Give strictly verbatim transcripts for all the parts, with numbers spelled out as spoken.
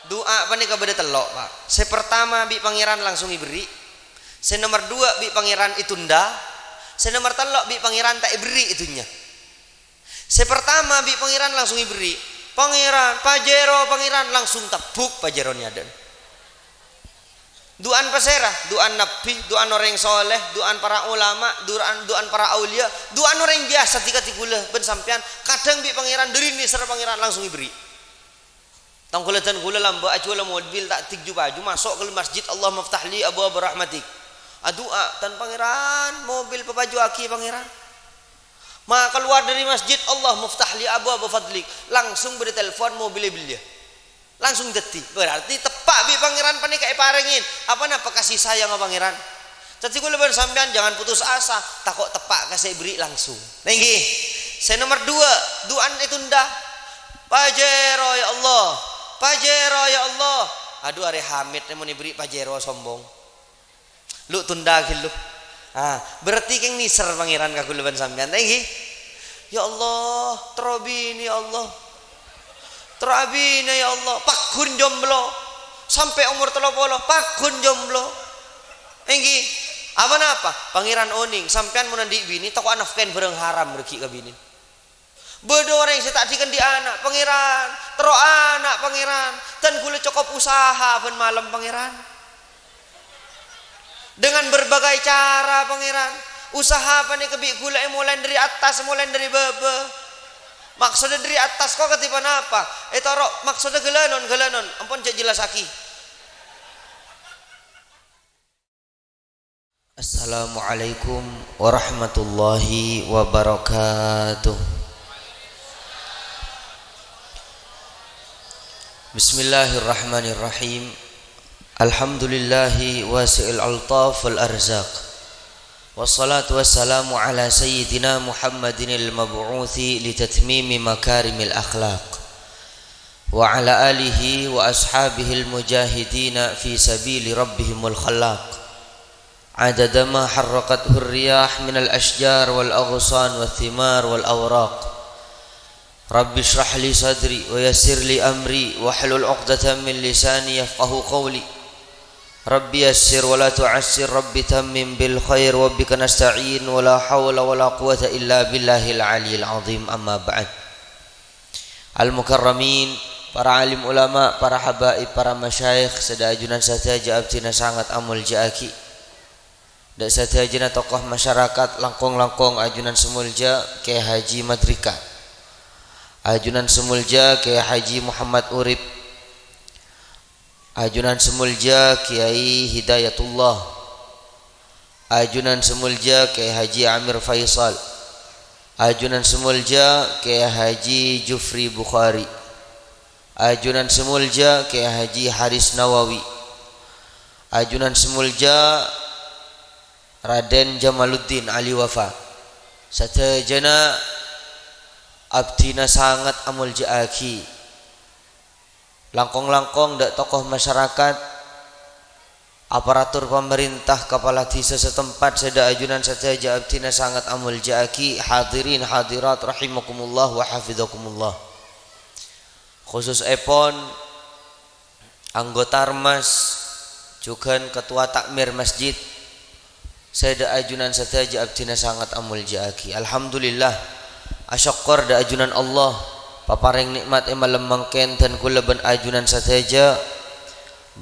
Du'a panèka bâdâ tello', Pak. Sè pertama bi' Pangèran langsung èberri'. Sè nomer duwâ' bi' Pangèran ètunda. Sè nomer tello' bi' Pangèran ta' èberri' è dhunnya. Sè pertama bi' Pangèran langsung èberri'. "Pangèran, pajhâro, Pangèran," langsung tebbhuk pajhârona è adâ'na. Du'ana pasèra? Du'ana nabbhi, du'ana orèng soleh, du'ana para ulama, du'ana, du'ana para auliya, du'ana orèng biyasa dhika-dhika ghulâ bân sampèyan. Kadhâng bi' Pangèran dâri nèser Pangèran langsung èberri'. Tang ghulâ dân ghulâ lambâ' ajhuwâlâ mobil ta' dhik ju-paju maso' ka masjid, "Allahumma ftah li abwaba rahmatik." Adu'a, "Tan Pangèran, mobil papajhuwâghi Pangèran." Ma kalowar dâri masjid, "Allahumma ftah li abwaba fadlik." Langsung bâdâ telepon mobil èbelliyâ. Langsung dhâddhi. Berarti teppa' bi' Pangèran panèka èparèngè. Apa napa kasih sayang Pangèran? Dhâddhi ghulâ bân sampèyan jangan putus asa, tako' teppa' ka sè èberri' langsung. Nèngghi. Sè nomer duwâ', du'ana ètunda. "Pajhâro ya Allah, pajhâro ya Allah." Adhu, arè Hamid mon èberri' pajhâro sombong. Lu tunda ghâllu. Ah, berarti kèng nèser Pangèran ka ghulâ bân sampèyan. Nèngghi. "Ya Allah, terro abinè ya Allah. Terro abinè ya Allah, pagghun jomblo. Sampè' omor tello polo, pagghun jomblo." Èngghi, apa napa? Pangèran onèng, sampèyan mon andi' binè, tako' anafkahin bhârâng haram règhi ka binè. Bâdâ orèng sè ta' dhikandhi' ana', Pangèran, terro ana', Pangèran, dân ghulâ cokop usaha bân malem, Pangèran. Dengan berbagai cara, Pangèran. Usaha panèka bi' ghulâ èmolaè dâri attas, èmolaè dâri bâbâ. Maksodda dâri attas ko kadhi ponapa? Ètoro' maksodda ghâlânon, ghâlânon. Ampon jhâ' jellassaghi. Assalamualaikum warahmatullahi wabarakatuh. Bismillahirrahmanirrahim. Alhamdulillahi wasi'il altaf wal arzaq. Wassalatu wassalamu ala sayyidina Muhammadinil mab'uthi litatmimi makarimil akhlaq. Wa ala alihi wa ashabihil mujahidina fi sabili rabbihimul khallaq. Adada ma harrakathur riyah minal ashjar wal aghsan wath thimar wal awraq. Rabbi shrah li sadri wa yassir li amri wahlul uqdatam min lisani yafqahu qawli. Rabbi yassir wa la tu'assir, Rabbi tammim bil khair, wa bika nasta'in, wa la haula wa la quwwata illa billahil aliyyil azim, amma ba'd. Al-mukarramin, para alim ulama, para habaib, para masyayikh, sè dâ' ajunan sadhâjâ abdhina sanget amoljâ'aghi. Dâ' sadhâjâna tokoh masyarakat, langkong-langkong ajunan sè moljâ Kè Haji Madrika, ajunan sè moljâ Kè Haji Muhammad Urip, ajunan sè moljâ Kiai Hidayatullah, ajunan sè moljâ Kè Haji Amir Faisal, ajunan sè moljâ Kè Haji Jufri Bukhari, ajunan sè moljâ Kè Haji Haris Nawawi, ajunan sè moljâ Raden Jamaluddin Ali Wafa. Sadhâjâna abdhina sanget amoljâ'aghi. Langkong-langkong dâ' tokoh masyarakat, aparatur pamarènta, kapala dhisa satempat, sè dâ' ajunan sadhâjâ abdhina sanget amoljâ'aghi. Hadirin hadirat rahimakumullah wa hafizakumullah. Khususèpon anggota ormas, jhughân ketua takmir masjid, sè dâ' ajunan sadhâjâ abdhina sanget amoljâ'aghi. Alhamdulillah, asokkor dâ' ajunan Allah, paparèng nè'mat è malem mangkèn dân kaulâ bân ajunan sadhâjâ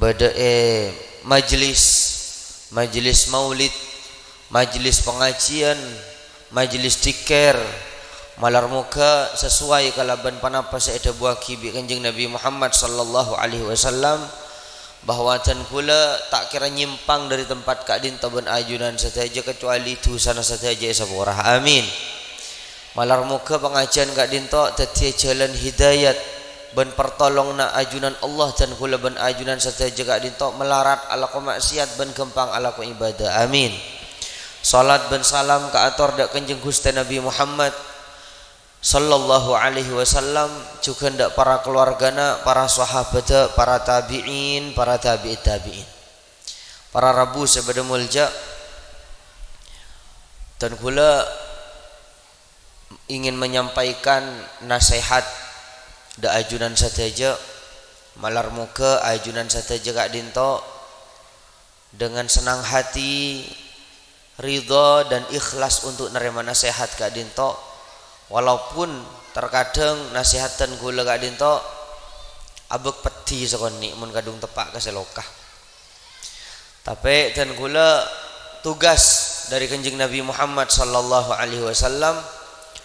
bâdâ è majlis, majlis maulid, majlis pangajiyân, majlis dzikir. Malar moghâ sasowai kalabân ponapa sè èdhâbuwaghi bi' Kanjeng Nabi Muhammad sallallahu alaihi wasallam, bahwa dân kaulâ ta' kèra nyèmpang dâri tempat ka'dinto bân ajunan sadhâjâ, kecuali dhusana sadhâjâ èsapora. Amin. Malar moghâ pangajiyân ka'dinto dhâddhiyâ jhâlân hidayat bân partolonganna ajunan Allah dân kaulâ bân ajunan sadhâjâ ka'dinto malarat alako ma'siyat bân ghâmpang alako ibadah. Amin. Salat bân salam kaator dâ' Kanjeng Ghustè Nabi Muhammad sallallahu alaihi wasallam, jhughân dâ' para kalowargana, para sahabâddhâ, para tabi'in, para tabi'it tabi'in. Para rabu sè bâdâ moljâ, dân kaulâ ingin menyampaikan nasehat dâ' ajunan sadhâjâ. Malar moghâ ajunan sadhâjâ ka'dinto dengan senang hati, ridha dan ikhlas untuk narèma nasehat ka'dinto, walaupun terkadang nasehat dhân ghulâ ka'dinto abâk peddhi sakonè' mon kadhung teppa' ka sè loka. Tapè dhân ghulâ tugas dhâri Kanjeng Nabi Muhammad sallallahu alaihi wasallam,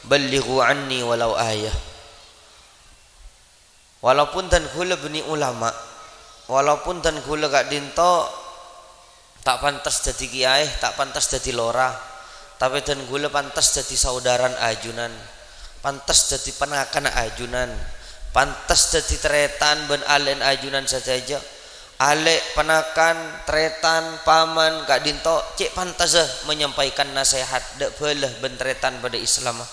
"Ballighu anni walau ayah." Walaupun dhân ghulâ bânnè ulama, walaupun dhân ghulâ ka'dinto ta' pantes dhâddhi kèyaè, ta' pantes dhâddhi lora, tapè dhân ghulâ pantes dhâddhi saudârâna ajunan, pantes dhâddhi panakanna ajunan, pantes dhâddhi tarètan bân alè'na ajunan sadhâjâ. Alè', panakan, tarètan, paman ka'dinto cè' pantessa menyampaikan nasehat dhâ' bhâlâ bân tarètan padâ Islamma.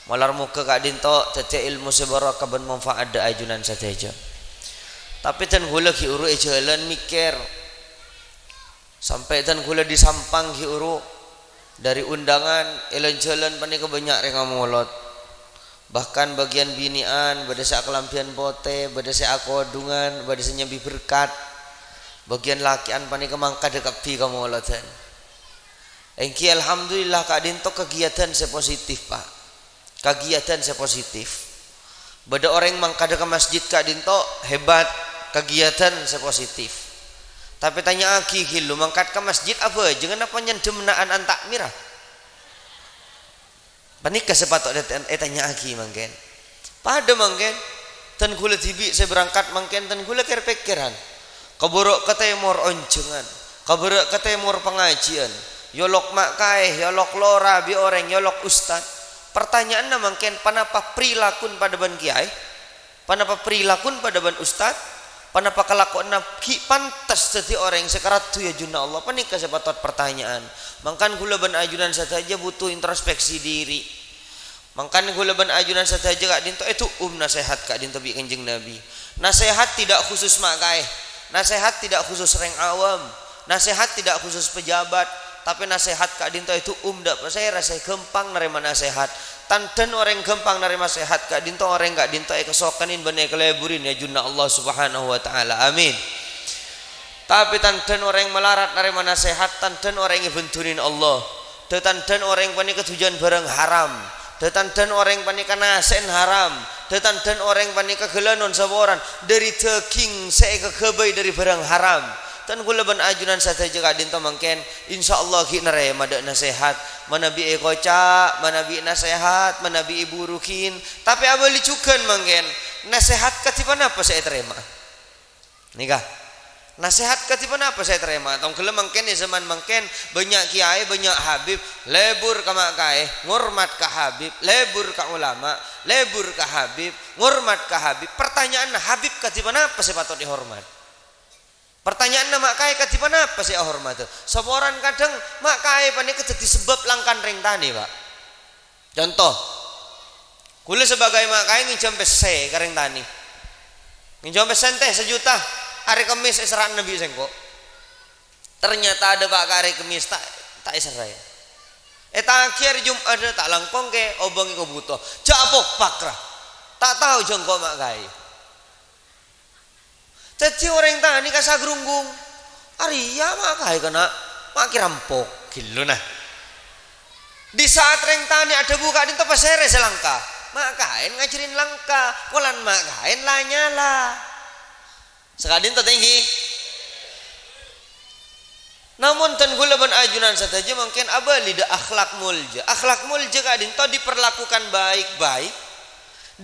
Malar moghâ ka'dinto dhâddhiyâ èlmo sè barokah bân manfaat dhâ' ajunan sadhâjâ. Tapè dhân ghulâ ghi' bhuru è jhâlân mèkkèr. Sampè' dhân ghulâ di Sampang ghi' bhuru, dhâri undangan, è lan-jhâlân panèka bânnya' rèng amolod. Bahkan bâgiyân binè'an bâdâ sè akalambhiyân potè, bâdâ sè akodhungan, bâdâ sè nyambi berkat. Bâgiyân lakè'an panèka mangkadhâ kabbhi ka molodhân. Èngghi, alhamdulillah, ka'dinto kagiatan sè positif, Pak. Kagiatan sè positif. Bâdâ orèng mangkadhâ ka masjid ka'dinto, hebat, kagiatan sè positif. Tapè tanya'aghi ghâllu, mangkat ka masjid abhâjângan apa nyandhem na'an an-takmira? Panèka sè patot ètanya'aghi mangkèn. Padâ mangkèn, dhân ghulâ dhibi' sè berangkat mangkèn, dhân ghulâ kèr-pèkkèran. Ka bârâ' ka tèmor onjhângan, ka bârâ' ka tèmor pangajiyân, yolok ma' kaè, yolok lora bi' orèng, yolok ustad. Partanya'anna mangkèn, ponapa prilakun padâ bân kèyaè? Ponapa prilakun padâ bân ustad? Ponapa kalakowanna ghi' pantes dhâddhi orèng sè karaddhu è ajunanna Allah? Panèka sè patot partanya'an. Mangkana ghulâ bân ajunan sadhâjâ butuh introspeksi diri. Mangkana ghulâ bân ajunan sadhâjâ ka'dinto èdu'um nasehat ka'dinto bi' Kanjeng Nabi. Nasehat tidak khusus ma' kaè. Nasehat tidak khusus rèng awam. Nasehat tidak khusus pejabat. Tapè nasehat ka'dinto èdu'um dhâ' pasèra sè ghâmpang narèma nasehat. Tandhân orèng ghâmpang narèma nasehat ka'dinto orèng ka'dinto èkasokanè bân èkaleburi è ajunanna Allah Subhanahu wa Ta'ala. Amin. Tapè tandhân orèng malarat narèma nasehat, tandhân orèng èbhândhunè Allah. Dhâ-, tandhân orèng panèka dhujân bhârâng haram. Dhâ-tandhân orèng panèka nasè'na haram. Dhâ-tandhân orèng panèka ghâlânon saporana dhâri dhâghing sè èkaghâbây dhâri bhârâng haram. Dhân ghulâ bân ajunan sadhâjâ ka'dinto mangkèn, insyaallah ghi' narèma dhâ' nasehat. Manabi èkoca', manabi nasehat, manabi èburughin. Tapè abâli jhughân mangkèn, nasehat kadhi ponapa sè ètarèma? Nèka. Nasehat kadhi ponapa sè ètarèma? Tongghâlla mangkèn, è zaman mangkèn, bânnya' kèyaè, bânnya' habib, lebur ka ma' kaè, ngormat ka habib, lebur ka ulama, lebur ka habib, ngormat ka habib. Partanya'anna, habib kadhi ponapa sè patot èhormat? Partanya'anna, ma' kaè kadhi ponapa sè èhormadhâ? Saporana kadhâng ma' kaè panèka dhâddhi sabâb langkana rèng tanè, Pak. Conto, ghulâ sabâgâi ma' kaè ngènjhâm pèssè ka rèng tanè. Ngènjhâm pèssè, "Èntè, sajuta, arè Kemmès èserra'ana bi' sèngko'." Ternyata adâ' pa' ka arè Kemmès ta', ta' èserraè. Ètaghi arè Jum'adhâ, ta' langkong kè, obângè kobhuto. Jhâ' apopak, ra. Ta' tao jhâ' engko' ma' kaè. Dhâddhi orèng tanè kasagrunggung. Arèya ma' kaè kana', ma' kèrampok, ghâllu na. Di saat rèng tanè adhâbu ka'dinto pasèra sè langka, ma' kaèn ngajhârin langka, polana ma' kaèn la-nyala. Saka'dinto ta' èngghi. Namong dhân ghulâ bân ajunan sadhâjâ mangkèn abâli dhâ' akhlak molja. Akhlak molja ka'dinto diperlakukan baik-baik,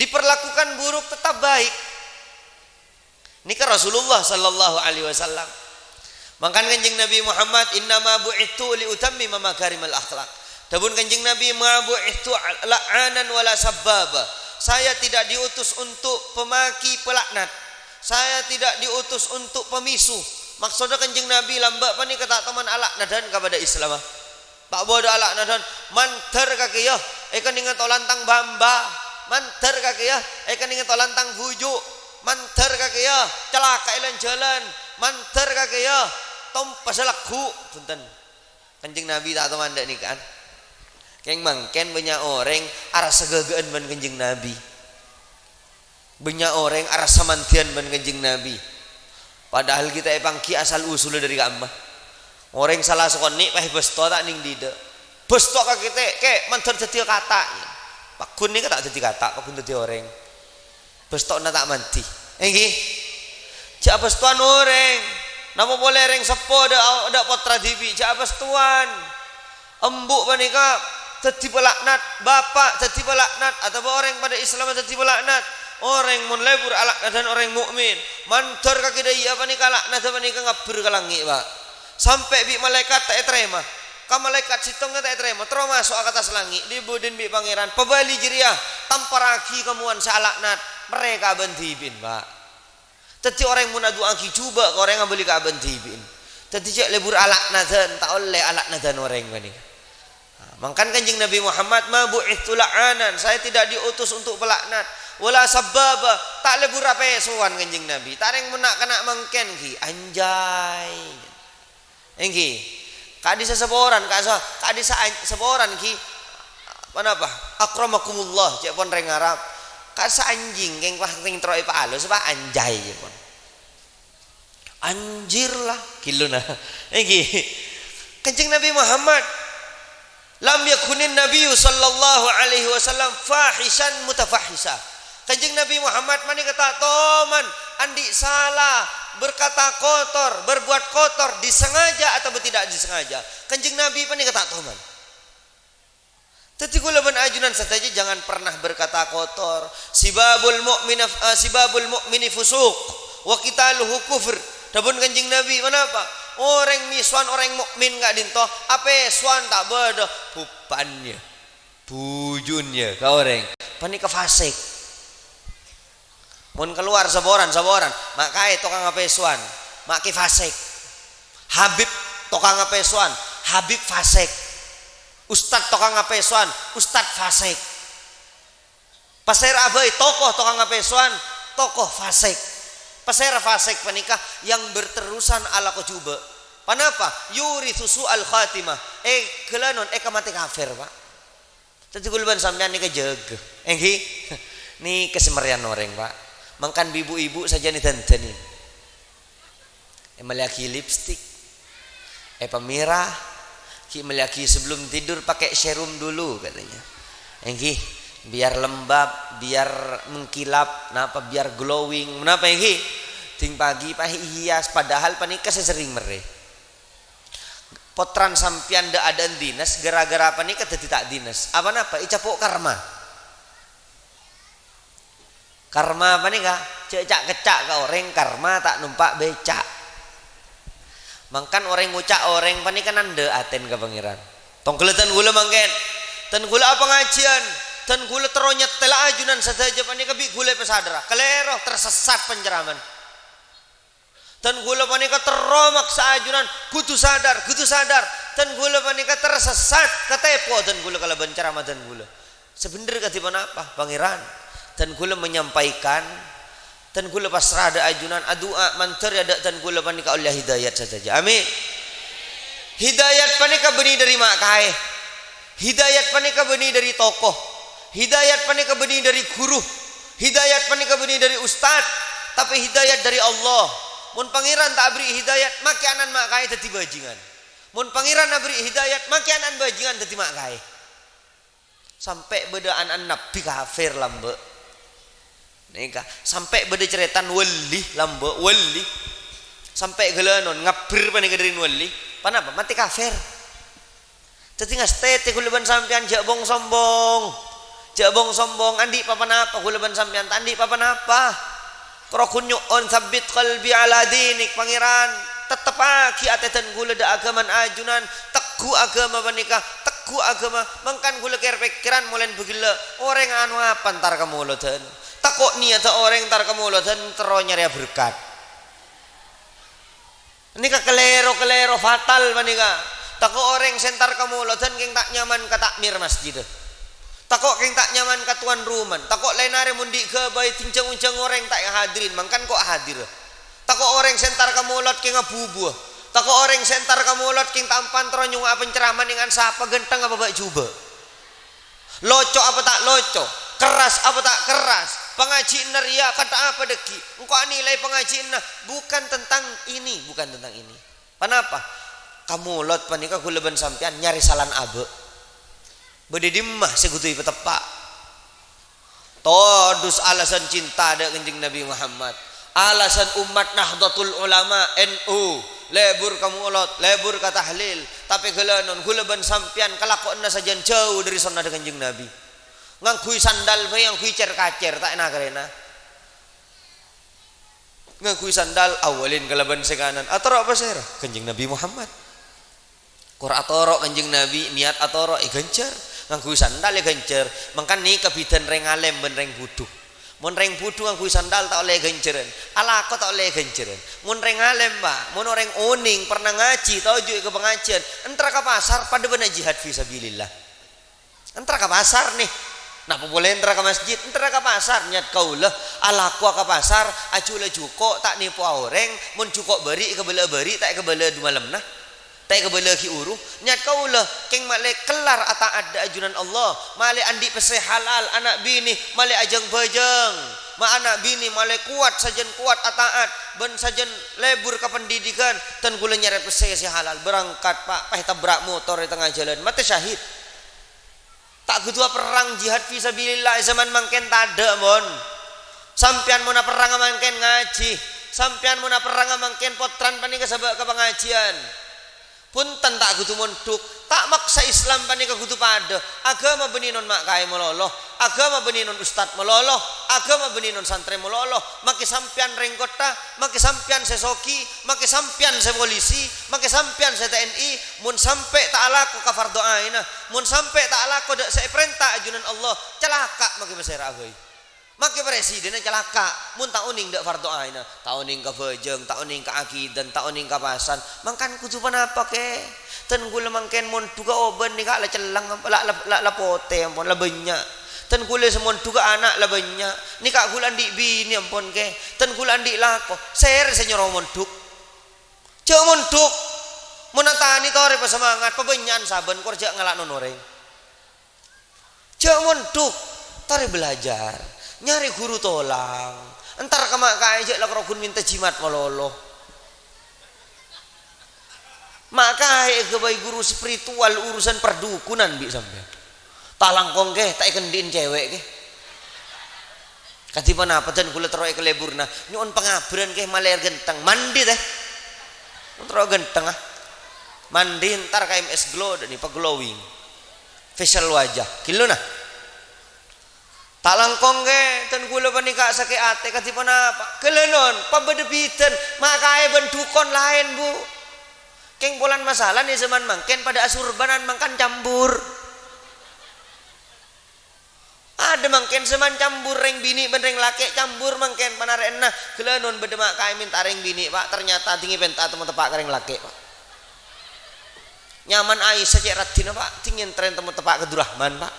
diperlakukan buruk tetap baik. Nèka Rasulullah sallallahu alaihi wasallam. Mangkana Kanjeng Nabi Muhammad, "Innama bu'itsu li utammima makarimal akhlak." Dhâbuna Kanjeng Nabi, "Ma bu'itsu la'anan wala sabbaba." Saya tidak diutus untuk pemaki pelaknat. Saya tidak diutus untuk pemisuh. Maksodda Kanjeng Nabi lambâ' panèka ta' toman ala'nadhân ka padâ Islamma. Ta' bâdâ ala'nadhân, mandhâr ka kèya, èkennèngnga tolan tang bâ'-embâ', mandhâr ka kèya, èkennèngnga tolan tang bhuju', mandhâr ka kèya, calaka è lan-jhâlân, mandhâr ka kèya, tompassa lagghu'. Bhunten. Kanjeng Nabi ta' toman dâ' nèka'an. Kèng mangkèn bânnya' orèng arassa ghâghâ'ân bân Kanjeng Nabi. Bânnya' orèng arassa mandhiyân bân Kanjeng Nabi. Padahal kita èpangghi asal usulla dâri ka'imma. Orèng sala sakonè' pas bâsto ta' nèng didâ'. Bâsto ka kètè', kè, mandhâr dhâddhiyâ kata'. Pagghun nèka ta' dhâddhi kata', pagghun dhâddhi orèng. Bâstona ta' mandhi. Èngghi? Jhâ' bâstowan orèng. Napa polè rèng seppo dâ', dâ' pottra dhibi', jhâ' bâstowan. Embu' panèka dhâddhi palaknat, bapa' dhâddhi palaknat, atabâ orèng padâ Islam dhâddhi palaknat. Orèng mon lebur alaknadhân orèng mu'min, mandhâr ka kèdâ iyâ panèka alaknadhâ panèka ngabbher ka langngè', Pak. Sampè' bi' malaèkat ta' ètarèma. Ka malaèkat sèttongnga ta' ètarèma, terro maso'a ka attas langngè', dibuddhin bi' Pangèran, "Pabâli jârèya, tamparraghi kamowan sè alaknat, marè ka abâ'na dhibi'na, Pak." Dhâddhi orèng mon adu'aaghi jhubâ' ka orèng abâli ka abâ'na dhibi'na. Dhâddhi jhâ' lebur alaknadhân, ta' ollè alaknadhân orèng panèka. Nah, mangkana Kanjeng Nabi Muhammad, "Ma bu'itstu la'anan, saya tidak diutus untuk pelaknat. Wala sabbaba, ta' lebur apèsowan Kanjeng Nabi. Ta' rèng mon na'-kana' mangkèn ghi, anjay." Èngghi. Ka'dissa' saporan, ka'sa-, ka'dissa' an-, saporan ghi. Ponapa? Akramakumullah, ca'èpon rèng Arab. Ka'dissa' anjing, kèng pas kèng terro èpalo, sapa anjay, ca'èpon. Anjir lah, giluna. Èngghi. Kanjeng Nabi Muhammad, "Lam yakunin Nabiyyu sallallahu alaihi wasallam fahisyan mutafahhisa." Kanjeng Nabi Muhammad panèka ta' toman andi' sala, berkata kotor, berbuat kotor, disengaja atau tidak disengaja. Kanjeng Nabi panèka ta' toman. Dhâddhi kaulâ bân ajunan sadhâjâ jangan pernah berkata kotor. "Sibabul mu'mina, eh, sibabul mu'mini fusuq, wa qitaluhu kufr." Dhâbuna Kanjeng Nabi, "Ponapa? Orèng mèsowan orèng mukmin ka'dinto, apèsowan ta' bâdâ bhubhânna, bujunna ka orèng, panèka fasik." Mon kalowar saporan-saporan, ma' kaè tokang apèsowan, ma' kaè fasik. Habib tokang apèsowan, habib fasik. Ustad tokang apèsowan, ustad fasik. Pasèra bhâi tokoh tokang apèsowan, tokoh fasik. Pasèra fasik panèka yang berterusan alako jhubâ'. Ponapa? Yuritsu su'al khatimah. Eh, ghâlânon, eh, kamatè kafir, Pak. Dhâddhi kaulâ bân sampèyan nèka jâgâ. Èngghi? Nèka sè marèyan orèng, Pak. Mangkana bi' bu-ibu sajân èdhândhâni. Èmellèyaghi lipstik. Èpamèra. Ghi' mellèyaghi sebelum tidur pakai serum dulu, katanya. Èngghi? Biar lembab, biar mengkilap, napa, biar glowing, napa, èngghi? Ding pagi pas èhias, padahal panèka sè serrèng marè. Pottrana sampèyan dâ'-adâ'ân dhines, ghârâ-ghârâ panèka dhâddhi ta' dhines. Apa napa? Ècapo' karma. Karma panèka jhâ' ca'-kecca' ka orèng, karma ta' nompa' bèca'. Mangkana orèng ngoca' orèng panèka nandhâ atèna ka Pangèran. Tongghâllâ dân kaulâ mangkèn. Dân kaulâ apangajiyân. Dân kaulâ terro nyèttèla ajunan sadhâjâ panèka bi' kaulâ èpasadhârâ. Kalèro, tersesat penceramah. Dân kaulâ panèka terro maksa ajunan, "Kodhu sadar, kodhu sadar." Dân kaulâ panèka tersesat, katèpo dân kaulâ kalabân ceramah dân kaulâ. Sabhendherra kadhi ponapa, Pangèran? Dân kaulâ menyampaikan, dân kaulâ pasra dâ' ajunan, adu'a mandhâr ya dâ' dân kaulâ panèka ollè hidayat sadhâjâ. Amin. Hidayat panèka bânnè dâri ma' kaè. Hidayat panèka bânnè dâri tokoh. Hidayat panèka bânnè dâri ghuru. Hidayat panèka bânnè dâri ustad. Tapè hidayat dâri Allah. Mon Pangèran ta' aberri' hidayat, makè ana'na ma' kaè dhâddhi bajingan. Mon Pangèran aberri' hidayat, makè ana'na bajingan dhâddhi ma' kaè. Sampè' bâdâ ana'na nabbhi kafir lambâ'. Nèka, sampè' bâdâ carètana wali lambâ', wali. Sampè' ghâlânon ngabbher panèka dâri wali. Ponapa? Matè kafir. Dhâddhi ngastètè kaulâ bân sampèyan jhâ' bong-sombong. Jhâ' bong-sombong, andi' pa-ponapa kaulâ bân sampèyan ta' andi' pa-ponapa. Karo ghun nyo'on, "Tsabbit qalbi 'ala dinik," Pangèran. Tetteppaghi atè dân kaulâ dâ' aghâmana ajunan. Tegghu' aghâma panèka, tegghu' aghâma. Mangkana kaulâ kèr-pèkkèran molaè bâghellâ'. Orèng ano apa èntar ka molodhân? Tako' niyaddhâ orèng èntar ka molodhân terro nyarèya berkat. Nèka kalèro-kalèro fatal panèka. Tako' orèng sè èntar ka molodhân kèng ta' nyaman ka takmir masjiddhâ. Tako' kèng ta' nyaman ka towan romana. Tako' laèn arè mon andi' ghâbây ding jâng-onjâng orèng ta' èhadirin, mangkana ko' hadirâ. Tako' orèng sè èntar ka molod kèng abubuwâ. Tako' orèng sè èntar ka molod kèng ta' empan terro nyongnga'a penceramah nèng sapa ghântheng apa bâ' jhubâ'. Loco apa ta' loco, kerras apa ta' kerras, Pangajiânna rèya kantha apa dhâggi'? Engko' anilai pangajiânna, bukan tentang ini, bukan tentang ini. Ponapa? Kamolod panèka kaulâ bân sampèyan nyarè salana abâ'. Bâdâ è dimma sè kodhu èpateppa'? Todus alasan cinta dâ' Kanjeng Nabi Muhammad. Alasan ommat Nahdlatul Ulama, N U. Lebur ka molod, lebur ka tahlil. Tapè ghâlânon, kaulâ bân sampèyan kalakowanna sajân jhâu dâri sonnadda Kanjeng Nabi. Ngangghuy sandal bhâi, ngangghuy cèr-kacèr, ta' èna-karèna. Ngangghuy sandal, awwalin kalabân sè kanan. Atoro' pasèra? Kanjeng Nabi Muhammad. Kor atoro' Kanjeng Nabi, niat atoro' èghânjhâr. Ngangghuy sandal èghânjhâr. Mangkana nèka bidhâna rèng alèm bân rèng budhu. Mon rèng budhu ngangghuy sandal ta' ollè ghânjhârân. Alako ta' ollè ghânjhârân. Mon rèng alèm, Pak, mon orèng onèng pernah ngajhi, toju' ka pangajiân, entar ka pasar padâ bân jihad fi sabilillah. Entar ka pasar, nè. Napa polè entar ka masjid? Entar ka pasar, niat kaulâ, alako ka pasar, ajhuwâlâ jhuko', ta' nèpoa orèng, mon jhuko' bâri' èkabâlâ bâri', ta' èkabâlâ du malemma. Ta' èkabâlâ ghi' uru. Niat kaulâ, kèng malè kellar ata'at dâ' ajunan Allah, malè andi' pèssè halal, ana' binè malè ajâng-bhâjâng, ma ana' binè malè kowat, sajân kowat ata'at, bân sajân lebur ka pendidikan, dân kaulâ nyarè pèssè sè halal, berangkat, Pak, pas ètabrak motor è tengnga jhâlân, matè syahid. Ta' kodhu aperrang jihad fi sabilillah è zaman mangkèn tadâ', mon. Sampèyan mon aperrang mangkèn ngajhi. Sampèyan mon aperrang mangkèn pottrana panèka sabâ' ka pangajiân. Bhunten ta' kodhu mondhuk. Ta' maksa Islam panèka kodhu padâ. Aghâma bânnè non ma' kaè malolo. Aghâma bânnè non ustad malolo. Aghâma bânnè non santrè malolo. Makè sampèyan rèng kottha. Makè sampèyan sè soghi, makè sampèyan sè polisi, makè sampèyan sè T N I, mon sampè' ta' alako ka fardhu aènna, mon sampè' ta' alako dâ' sè èparènta ajunan Allah, calaka' makè pasèra bhâi. Makè presidhènna calaka', mon ta' onèng dâ' fardhu aènna, ta' onèng ka bhâjâng, ta' onèng ka akidan, ta' onèng ka pasan, mangkana kodhu ponapa, kè? Dân kaulâ mangkèn mondhughâ obân nèka la celleng, la, la, la, la potè, ampon, la bânnya'. Dân kaulâ sè mondhughâ ana' la bânnya'. Nèka kaulâ andi' binè, ampon, kè. Dân kaulâ andi' lako. Sèrè sè nyoro mondhuk? Jhâ' mondhuk. Mon atanè torè pasamangat, pabânnya'an sabân, kor jhâ' ngala' non orèng. Jhâ' mondhuk. Torè belajar. Nyarè ghuru tolang. Entar ka ma' kaè jhâ' la karoghun mènta jimat malolo. Ma' kaè èghâbây ghuru spiritual urusan perdukunan bi' sampèyan. Ta' langkong, kè, ta' èkendhi'in cèwèk, kè. Kadhi ponapa dân kaulâ terro è kaleburna, nyo'on pangabherrân, kè, malè ghânteng. Mandi, tè. Terro ghânteng, ah. Mandi entar ka M S Glow, dâ' nèpa glowing. Facial wajah. Ghillu, nah. Ta' langkong, kè, dân kaulâ panèka sakè' atè kadhi ponapa. Ghâlânon, pabâdâ bhidhân, ma' kaè bân dhukon laèn, Bu. Kèng polana masalana è zaman mangkèn padâ asurbanan mangkana cambur. Adâ mangkèn zaman cambur, rèng binè' bân rèng lakè' cambur mangkèn panarè'anna. Ghâlânon bâdâ ma' kaè mènta rèng binè', Pak, ternyata dhingèn pènta temmo teppa' ka rèng lakè', Pak. Nyaman Aisyah cè' raddhinna, Pak, dhingèn trèn temmo teppa' ka Durrahman, Pak.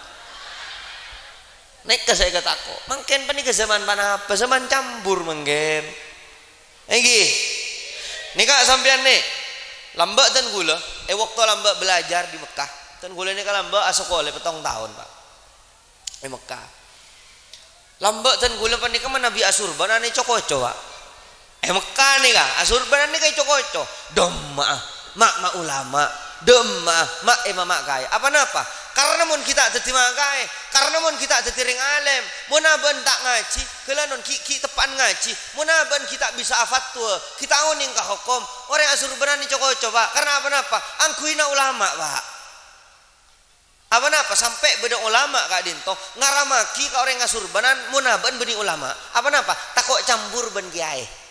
Nèka sè èkatako'. Mangkèn panèka zaman ponapa? Zaman cambur mangkèn. Èngghi. Nèka sampèyan nè, lambâ' dân kaulâ, è bâkto lambâ' belajar di Mekkah. Dân kaulâ nèka lambâ' asakola pèttong taon, Pak. È Mekkah. Lambâ' dân kaulâ panèka manabi asurbanan èco-koco, Pak. È Mekkah nèka, asurbanan nèka èco-koco. Dâmma'a, ma'-ma' ulama. Dâmma'a, ma' è ma' ma' kaè. Apa napa? Karna mon ghi' ta' dhâddhi ma' kaè, karna mon ghi' ta' dhâddhi rèng alèm, mon abâ'na ta' ngajhi, ghâlânon ghi', ghi' teppa'an ngajhi. Mon abâ'na ghi' ta' bisa afatwa, ghi' ta' onèng ka hokom, orèng asurbanan èco-koco, Pak. Karna apa napa? Angghuina ulama, Pak. Apa napa sampè' bâdâ ulama ka'dinto ngaramaghi ka orèng asurbanan mon abâ'na bânnè ulama? Apa napa? Tako' cambur bân kèyaè.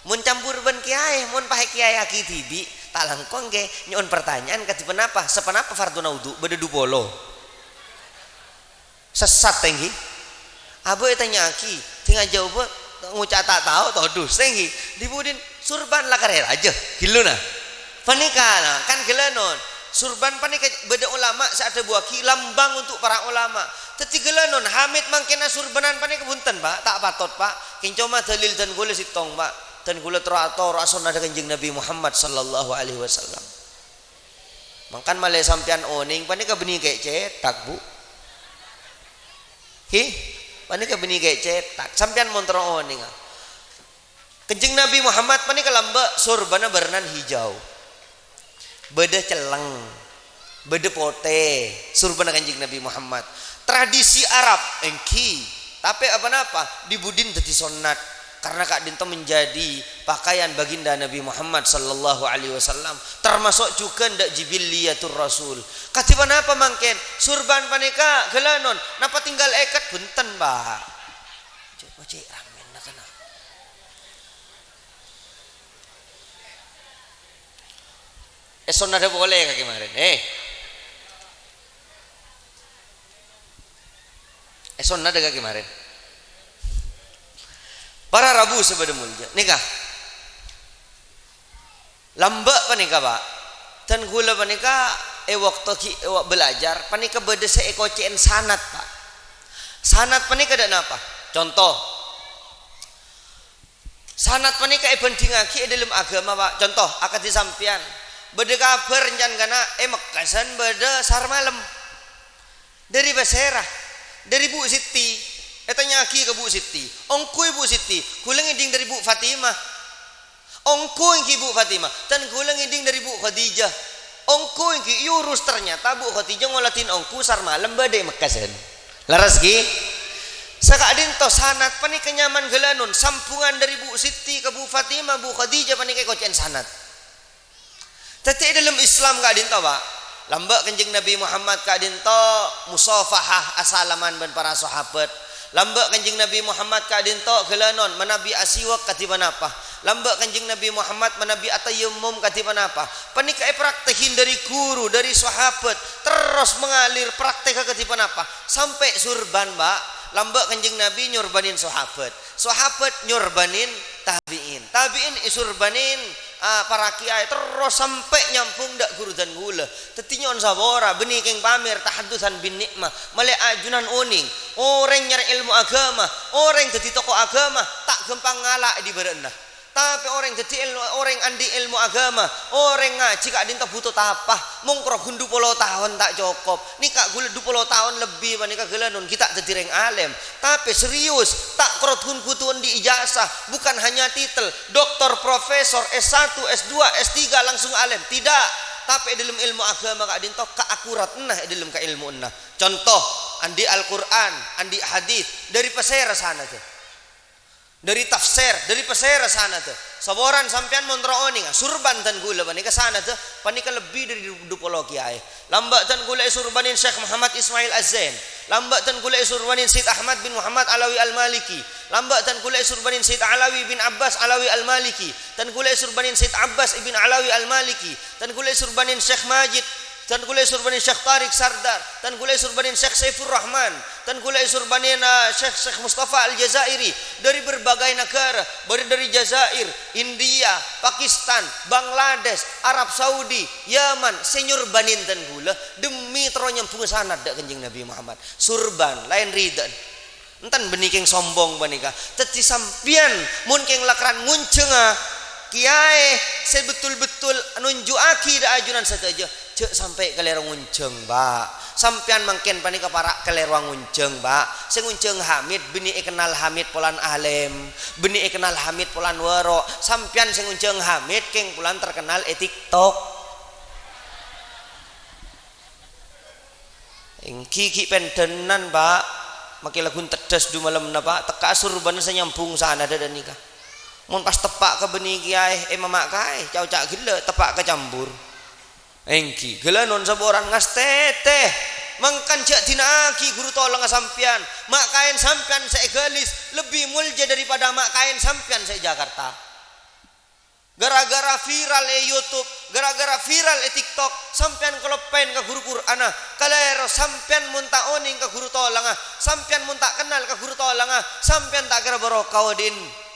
Mon cambur bân kèyaè, mon paè kèyaè aghi dhibi', ta' langkong kè nyo'on partanya'an kadhi ponapa? Saponapa fardhuna wudu' bâdâ du polo? Sessat, èngghi. Abâ' ètanya'aghi, dhing ajâwâbhâ ngoca' ta' tao, todus, èngghi. Dhi-budhina surban la karè rajâ, ghilluna. Panèka, nah, kan ghellânon. Surban panèka bâdâ ulama sè adhâbuwâghi lambang untuk para ulama. Dhâddhi ghellânon, Hamid mangkèn asurbanan panèka bhunten, Pak, ta' patot, Pak. Kèng coma dalil dân kaulâ sèttong, Pak. Dân kaulâ toro'-atoro' sonnadda Kanjeng Nabi Muhammad sallallahu alaihi wasallam. Mangkana malè sampèyan onèng panèka bânnè kè' cèthak, Bu. Hi? Panèka bânnè kè' cètak. Sampèyan mon terro onènga. Kanjeng Nabi Muhammad panèka lambâ' sorbhâna bârnana hijau. Bâdâ cellèng, bâdâ potè, sorbhâna Kanjeng Nabi Muhammad. Tradisi Arab, èngghi. Tapè apa-napa, dhi-budhina dhâddhi sonnat. Karena ka'dinto menjadi pakaian baginda Nabi Muhammad sallallahu alaihi wasallam, termasuk juga ndak jibilliyatur Rasul. Kadhi ponapa mangkèn? Sorbhân panèka ghâlânon, napa tinggal èkèt? Bhunten, Pak. Cè', cè' ramèna kana'. Èsonnada polè kakè marèn, eh. Èsonnada kakè marèn. Para rabu sè bâdâ molja. Nèka. Lambâ' panèka, Pak. Dan kaulâ panèka è bâkto ghi' è wa-, bâlâjâr, panèka bâdâ sè èkocè'è sanad, Pak. Sanad panèka dâ' napa? Conto. Sanad panèka èbhândhingngaghi è dhâlem aghâma, Pak. Conto, akadhi sampèyan. Bâdâ kabhâr can kana' è Mekkasân bâdâ sar malem. Dâri pasèra? Dâri Bu' Siti. Ètanya'aghi ka Bu' Siti. Ongghuy Bu' Siti, kaulâ ngèdhing dâri Bu' Fatimah. Ongghu èngghi Bu' Fatimah, dan kaulâ ngèdhing dâri Bu' Khadijah. Ongghu èngghi, iyâ, ternyata Bu' Khadijah ngoladhin ongghu sar malem bâdâ è Mekkasân. Lerres ghi? Saka'dinto sanad panèka nyaman ghâlânon, sambhungan dâri Bu' Siti ka Bu' Fatimah, Bu' Khadijah panèka èkocè'è sanad. Dhâddhi è dhâlem Islam ka'dinto, Pak, lambâ' Kanjeng Nabi Muhammad ka'dinto musafahah, asalaman bân para sahabat. Lambâ' Kanjeng Nabi Muhammad ka'dinto ghâlânon manabi asiwak kadhi ponapa. Lambâ' Kanjeng Nabi Muhammad manabi atayammum kadhi ponapa. Panèka èpraktekin dâri ghuru, dâri sahabat, terros mengalir prakteka kadhi ponapa. Sampè' sorbhân, Pak, lambâ' Kanjeng Nabi nyorbhânin sahabat. Sahabat nyorbhânin tabi'in. Tabi'in èsorbhânin, ah, para kèyaè, terros sampè' nyambhung dâ' ghuru dân kaulâ. Dhâddhi nyo'on sapora, bânnè kèng pamèr tahaddusan bin ni'mah. Malè ajunan onèng, orèng nyarè èlmo aghâma, orèng dhâddhi toko aghâma, ta' ghâmpang ngala' è dhi bârâ'na. Tapè orèng dhâddhi èl-, orèng andi' èlmo aghâma, orèng ngajhi ka'dinto bhuto tapa, mongkoro ghun du polo taon ta' cokop. Nèka ghulâ du polo taon lebbi panèka ghâlânon ghi' ta' dhâddhi rèng alèm. Tapè serius, ta' koro ghun bhuto andi' ijazah, bukan hanya titel, doktor, profesor, S satu, S dua, S tiga langsung alèm, tidak. Tapè è dhâlem èlmo aghâma ka'dinto kaakuratna è dhâlem kaèlmowanna. Conto, andi' Al-Qur'an, andi' hadis, dâri pasèra sanadda? Dâri tafsir, dâri pasèra sanadda? Saporana sampèyan mon terro onènga, sorbhân dân kaulâ panèka sanadda, panèka lebbi dâri du-, du polo kèyaè. Lambâ' dân kaulâ èsorbhânin Syekh Muhammad Ismail Az-Zain. Lambâ' dân kaulâ èsorbhânin Sayyid Ahmad bin Muhammad Alawi Al-Maliki. Lambâ' dân kaulâ èsorbhânin Sayyid Alawi bin Abbas Alawi Al-Maliki. Dân kaulâ èsorbhânin Sayyid Abbas ibn Alawi Al-Maliki. Dân kaulâ èsorbhânin Syekh Majid. Dân kaulâ èsorbhânin Syekh Tariq Sardar. Dân kaulâ èsorbhânin Syekh Saifur Rahman. Dân kaulâ èsorbhânin, eh, Syekh, Syekh Mustafa Al-Jazairi. Dâri berbagai negara, bâdâ dâri Jazair, India, Pakistan, Bangladesh, Arab Saudi, Yaman, sè nyorbhânin dân kaulâ, demi terro nyambhung sanad dâ' Kanjeng Nabi Muhammad. Sorbhân, laèn ridhâ'ân. Enten bânnè kèng sombong panèka. Dhâddhi sampèyan mon kèng lakaran ngonjhânga kèyaè sè betul-betul nonjhu'aghi dâ' ajunan sadhâjâ, jhâ' sampè' kalèro ngonjhâng, Pak. Sampèyan mangkèn panèka para' kalèrowa ngonjhâng, Pak. Sè ngonjhâng Hamid, bânnè èkennal Hamid polana alèm, bânnè èkennal Hamid polana waro'. Sampèyan sè ngonjhâng Hamid kèng polana terkenal è TikTok. Èngghi ghi' pendhânan, Pak. Makè lagghu teddhâs du malemma, Pak. Tekka'a sorbhâna sè nyambhung sanadda dhâ' nèka. Mon pas teppa' ka bânnè kèyaè, è mama' kaè, ca'-oca' ghellâ', teppa' ka cambur. Èngghi, ghâlânon saporana ngastètè. Mangkana jhâ' dina'aghi ghuru tolangnga sampèyan. Ma' kaèn sampèyan sè è Galis lebbi molja daripada ma' kaèn sampèyan sè è Jakarta. Gara-gara viral è YouTube, gara-gara viral è TikTok, sampèyan kaloppèn ka ghuru Qur'anna. Kalèro sampèyan mon ta' onèng ka ghuru tolangnga, sampèyan mon ta' kennal ka ghuru tolangnga, sampèyan ta' kèra barokah odi'na.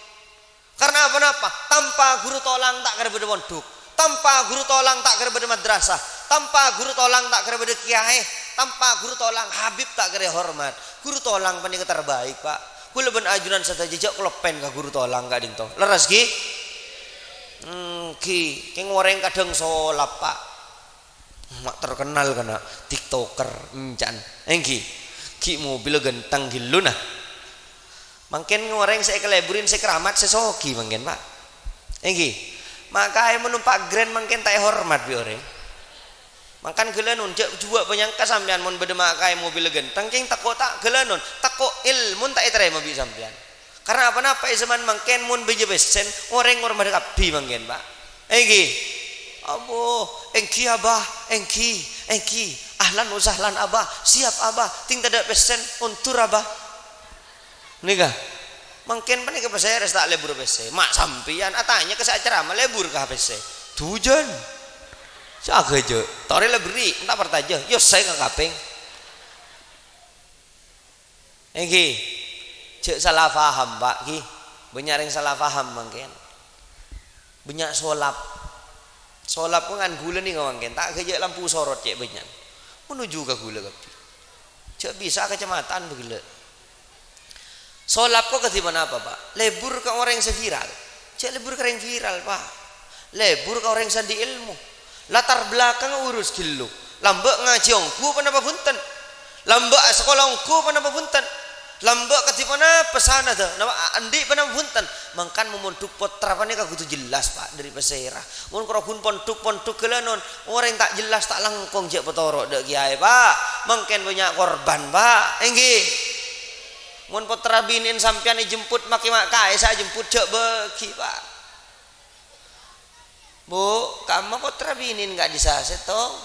Karna ponapa? Tanpa ghuru tolang ta' kèra bâdâ pondhuk, tanpa ghuru tolang ta' kèra bâdâ madrasah, tanpa ghuru tolang ta' kèra bâdâ kèyaè, tanpa ghuru tolang habib ta' kèra èhormat. Ghuru tolang panèka terbaik, Pak. Kaulâ bân ajunan sadhâjâ jhâ' kaloppèn ka ghuru tolang ka'dinto. Lerres, ghi? Èngghi, kèng orèng kadhâng solap, Pak. Ma' terkenal kana' TikToker, encan. Èngghi, ghi' mobilla ghânteng ghâllu, nah. Mangkèn orèng sè èkalèburè sè keramat, sè soghi mangkèn, Pak. Èngghi. Makaè mon nompa' Grand mangkèn ta' èhormat bi' orèng. Mangkana ghâlânon, jhâ' jhuwâ' panyangka sampèyan mon bâdâ makaè mobilla ghânteng, kèng tako' ta' ghâlânon, tako' èlmona ta' ètarèma bi' sampèyan. Karna pa-napa è zaman mangkèn mon bâjâ pèssèna, orèng ngormadhi kabbhi mangkèn, Pak. Èngghi. Abo, èngghi, Abah, èngghi, èngghi. Ahlan wa sahlan, Abah. Siap, Abah. Tèng tadâ' pèssèna, ondur, Abah. Nèka. Mangkèn panèka pasèra sè ta' lebur pèssè. Ma' sampèyan atanya ka sè acaramah lebur ka pèssè. Dujân. Saghâjâ. Torè la berri', enta' partajâ. Yo sè ka kapèng. Èngghi. Jhâ' sala paham, Pak, ghi. Bânnya' rèng sala paham mangkèn. Bânnya' solap. Solap ko ngan ghulâ nèka mangkèn. Ta' ghâjâ' lampu sorot cè' bânnya'. Menuju ka ghulâ kabbhi. Jhâ' bisa kacamatan bâghellâ'. Solap ko kadhi ponapa, Pak? Lebur ka orèng sè viral. Jhâ' lebur ka orèng viral, Pak. Lebur ka orèng sè andi' èlmo. Latar belakang urus ghâllu. Lambâ' ngajhi ongghu ponapa bhunten? Lambâ' asakola ongghu ponapa bhunten? Lambâ' kadhi ponapa sanadda? Napa a-, andi' ponapa bhunten? Mangkana momondhuk pottra panèka kodhu jelas, Pak, dâri pasèra. Mon karo ghun pondhuk-pondhuk ghâlânon, orèng ta' jelas, ta' langkong jhâ' patoro' dâ' kèyaè, Pak. Mangkèn bânnya' korban, Pak. Èngghi. Mon pottra binèna sampèyan èjemput makè ma' kaè sè ajemput jhâ' bâghi, Pak. Bu, kamma pottra binèna ka'dissa' sèttong?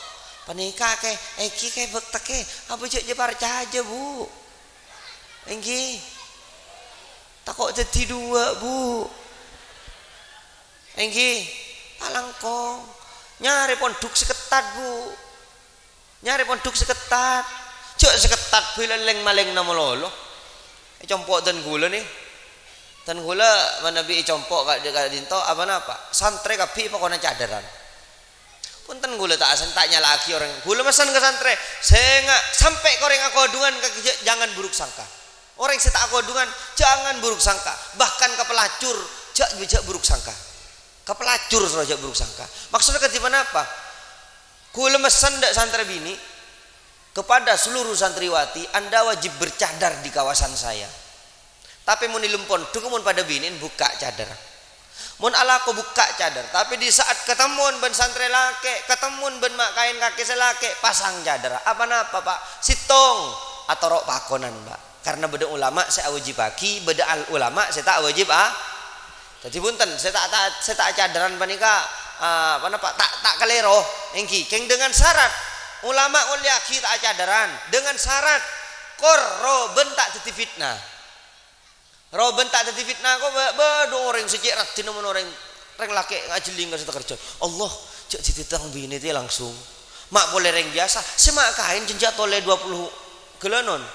Panèka kè, èngghi kè bâkta kè, apa jhâ' jhâ' parcajâ, Bu? Èngghi. Tako' dhâddhi duwâ', Bu. Èngghi. Palangkong. Nyarè pondhuk sè ketat, Bu. Nyarè pondhuk sè ketat. Jhâ' sè ketat bilâ lèng-malèngnga malolo. Ècompo' dân ghulâ nè. Dân ghulâ manabi ècompo' ka, ka'dinto, apa-napa? Santrè kabbhi pokona cadârân. Ponten ghulâ ta' asen, ta' nyala'aghi orèng. Ghulâ mesen ka santrè, "Sènga' sampè' ka orèng akodhungan ka jhâ-, jangan buruk sangka." Orèng sè ta' akodhungan, jangan buruk sangka. Bahkan ka pelacur, jhâ', jhâ' buruk sangka. Ka pelacur soro jhâ' buruk sangka. Maksudnya kadhi ponapa? Ghulâ mesen dâ' santrè binè', "Kepada seluruh santriwati, Anda wajib bercadar di kawasan saya. Tapè mon è lem pondhuk, mon padâ binè'en, bukka' cadâr. Mon alako, bukka' cadâr. Tapè di saat katemmowan bân santrè lakè', katemmowan bân ma' kaèn kakè sè lakè', pasang cadâr." Apa-napa, Pak? Sèttong, atoro' pakonan, Pak. Karna bâdâ ulama sè awâjibaghi, bâdâ al-, ulama sè ta' wajib, a. Dhâddhi, bhunten, sè ta', ta', sè ta' acadârân panèka, a, ponapa, ta', ta' kalèro, èngghi, kèng dengan syarat. Ulama ngollèyaghi ta' acadârân, dengan syarat kor robân ta' dhâddhi fitnah. Robân ta' dhâddhi fitnah ko bâ-, bâdâ orèng sè cè' raddhinna mon orèng, rèng lakè' ajhelling ka sè takerjhâ. "Allah, jhâ' dhâddhi tang binè tè langsung. Ma' polè rèng biyasa, sè ma' kaèn jhânjhâ tolè dua puluh ghâlânon."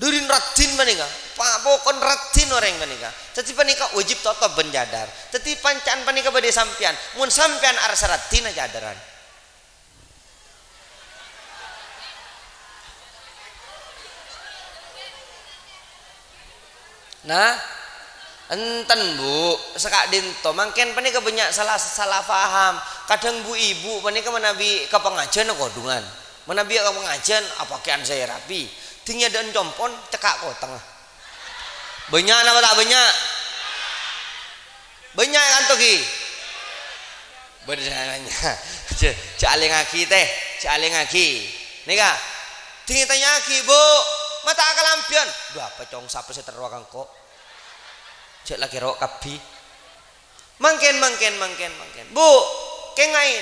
Dhâri raddhin panèka, pa-, pokon raddhin orèng panèka. Dhâddhi panèka wajib totop bân cadâr. Dhâddhi panca'an panèka bâdâ è sampèyan. Mon sampèyan arassa raddhin, acadârân. Nah, enten, Bu, saka'dinto. Mangkèn panèka bânnya' sala, sala paham. Kadhâng bu-ibu panèka manabi ka pangajiân akodhungan. Manabi ka pangajiân, apakèyan sè rapi. Dhing nyadâ'ân compo'na, cekka' kotèngnga. Bânnya' napa ta' bânnya'? Bânnya' è kanto ghi? Bânnya'. Jhâ', jhâ' alèngaghi, tè. Jhâ' alèngaghi. Nèka. Dhing ètanya'aghi, "Bu, ma' ta' akalambhiyân?" "Dhu, apa, Cong, sapa sè terro ka engko'?" Jhâ' la kèro' kabbhi. Mangkèn, mangkèn, mangkèn, mangkèn. Bu, kènga'è.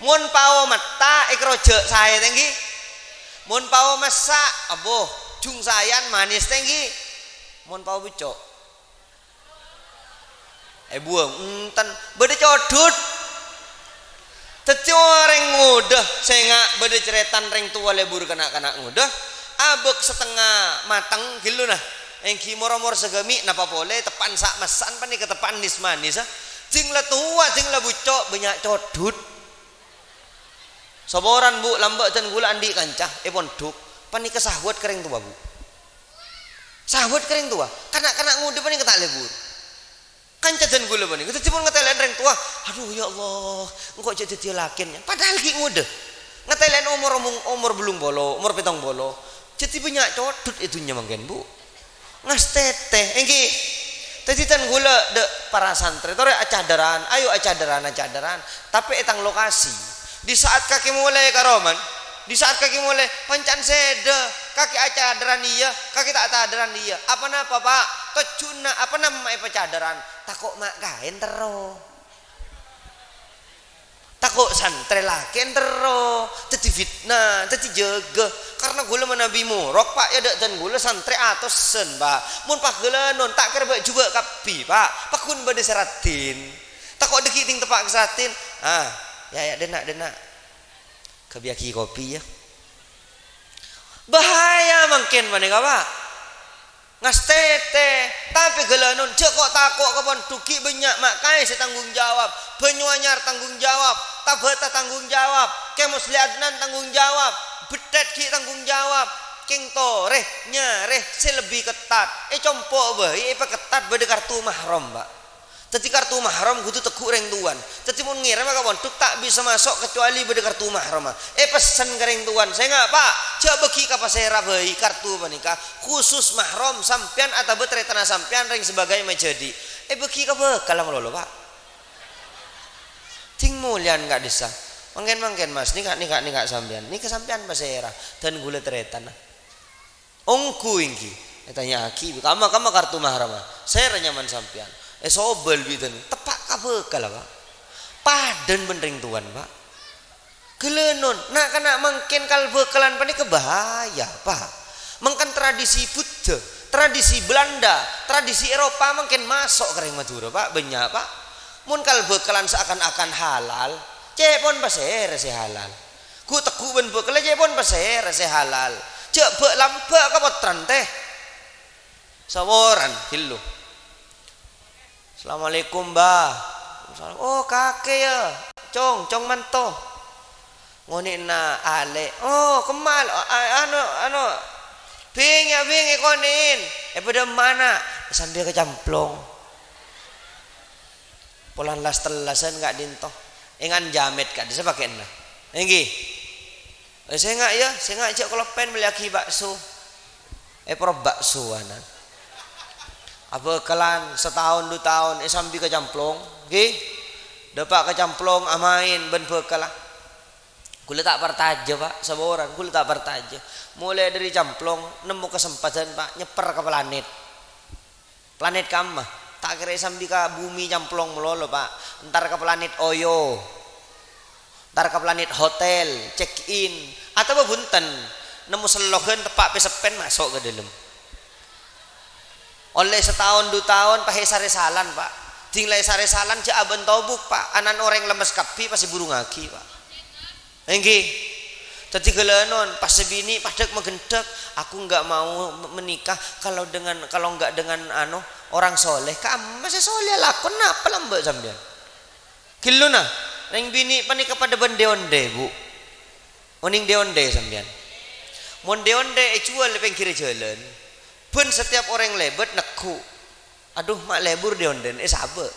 Mon pao metta èkarojhâ' saè tèngghi. Mon pao messa', abo, jhung saèyan manès tèngghi. Mon pao bucco'. Èbuwâng, enten. Bâdâ codhut. Dhâddhi orèng ngodâ, sènga' bâdâ carètana rèng towa lebur na'-kana' ngodâ, abâk satengnga mateng ghâllu, nah. Èngghi mor-omor saghâmi' napa polè, teppa'an sa'-messa'an panèka teppa'an nès-manès, a. Dhing la towa, dhing la bucco', bânnya' codhut. Saporana, Bu, lambâ' dân ghulâ andi' kanca è pondhuk, panèka sahwat ka rèng towa, Bu. Sahwat ka rèng towa, kana'-kana' ngodâ panèka ta' lebur. Kanca dân ghulâ panèka dhâddhi mon ngatèlè'è rèng towa, "Adhu, ya Allah, engko' jhâ' dhâddhiyâ lakèna." Padahal ghi' ngodâ. Ngatèlè'è omor, omor, omor bâllung polo, omor pèttong polo. Dhâddhi bânnya' codhut è dhunnya mangkèn, Bu. Ngastètè, èngghi. Dhâddhi dhân ghulâ dâ' para santrè, torè acadârân, ayo acadârân, acadârân. Tapè è tang lokasi. Di saat kakè molaè karoman, di saat kakè molaè, panca'an sèdhâ, kakè acadârân iyâ, kakè ta' acadârân iyâ. Apa napa, Pa'? Tojjhuna apa napa èpacadârân? Tako' ma' kaèn terro. Tako' santrè lakèn terro, dhâddhi fitna, dhâddhi jâgâ. Karna ghulâ manabi morok, Pa', yâ dâ' dhân ghulâ santrè atosan, Pa'. Mon paghâlânon, ta' kèra bâ' jhubâ' kabbhi, Pa'. Pagghun bâdâ sè raddhin. Tako' dhâggi' dhing teppa' ka sè raddhin. Ah, yâ, yâ, dhenna', dhenna'. Kabbhiyâghi kopi, yâ. Bahaya mangkèn panèka, Pa'. Ngastètè, tapè ghâlânon, jhâ' ko'-tako' ka pondhuk, ghi' bânnya' ma' kaè sè tanggung jawab, Banyuanyar tanggung jawab, Tabata tanggung jawab, Kè Musli Adnan tanggung jawab, Bettèt ghi' tanggung jawab, kèng torè, nyarè sè lebbi kettat, è compo' bhâi èpakettat bâdâ kartu mahram, Pa'. Dhâddhi kartu mahram kodhu tegghu' rèng towan. Dhâddhi mon ngèrèma ka pondhuk ta' bisa maso' kacuali bâdâ kartu mahram. Èpessen ka rèng towan, "Sènga', Pa', jhâ' bâghi ka pasèra bhâi kartu panèka. Khusus mahram sampèyan atabâ tarètanna sampèyan rèng sè bâgâi majhâdhi'." Èbâghi ka bhâkalla malolo, Pa'. Dhing molèyan ka'dhissa'. Mangkèn-mangkèn, Mas, nèka, nèka, nèka sampèyan. Nèka sampèyan pasèra? Dhân ghulâ tarètanna. Ongghu èngghi, ètanya'aghi, "Kamma, kamma kartu mahramma? Sèra nyamana sampèyan?" Èsobâl bi' dhân, teppa' ka bhâkalla, Pa'. Padâna bân rèng towan, Pa'. Ghâlânon, na'-kana' mangkèn kal-bhâkalan panèka bahaya, Pa'. Mangkèn tradisi Buddha, tradisi Belanda, tradisi Eropa mangkèn maso' ka rèng Madhurâ, Pa', bânnya', Pa'. Mon kal-bhâkalan saakan-akan halal, cè' pon pasèra sè halal? Ghu'-tegghu' bân bhâkalla cè' pon pasèra sè halal. Jhâ' bâ'-lambâ' ka pottrana, tè. Saporana, ghâllu. "Assalamualaikum, Mbah." "Waalaikumsalam." "Oh, kakè, yâ? Cong, cong manto." Ngonè'na alè'. "Oh, kemma, a-, a-, ano, ano. Bhing, yâ, bhing, èkonè'è." "È, bâdâ mana?" "Sambi kacamplong." Polana las-tellasan ka'dinto. Èngan jamèt ka'dissa' pakè'na. Èngghi. "Eh, sènga', yâ, sènga', jhâ' koloppèn mellèyaghi bakso." Èporo baksoana. Abhâkalan sataon du taon èsambi kacamplong, èngghi. Dâpa' kacamplong amaèn bân bhâkalla. Ghulâ ta' parcajâ, Pa', saporana, ghulâ ta' parcajâ. Molaè dâri camplong nemmo kasempadhân, Pa', nyèpper ka planèt. Planèt kamma? Ta' kèra èsambi ka bhumè camplong malolo, Pa'. Entar ka planèt Oyo. Entar ka planèt hotel, check in. Atabâ bhunten, nemmo selloghân teppa' pèseppèn maso' ka dâlem. Ollè sataon du taon pas èsarè salan, Pa'. Dhing la èsarè salan jhâ' abân tobuk, Pa'. Ana'na orèng lemmes kabbhi pas èburungaghi, Pa'. Èngghi. Dhâddhi ghâlânon, pas sè binè' padâ maghândhâk, "Aku nggak mau m-, menikah kalau dengan, kalau nggak dengan, anu, orang soleh." Kamma sè soleh lakon napa lambâ' sampèyan? Ghâllu, na, rèng binè' panèka padâ bân dhi-ondhi, Bu. Onèng dhi-ondhi sampèyan? Mon dhi-ondhi èjhuwâl è pèngghirrâ jhâlân, bân setiap orèng lèbât negghu'. Adhu, ma' lebur dhi-ondhina, èsabâ'.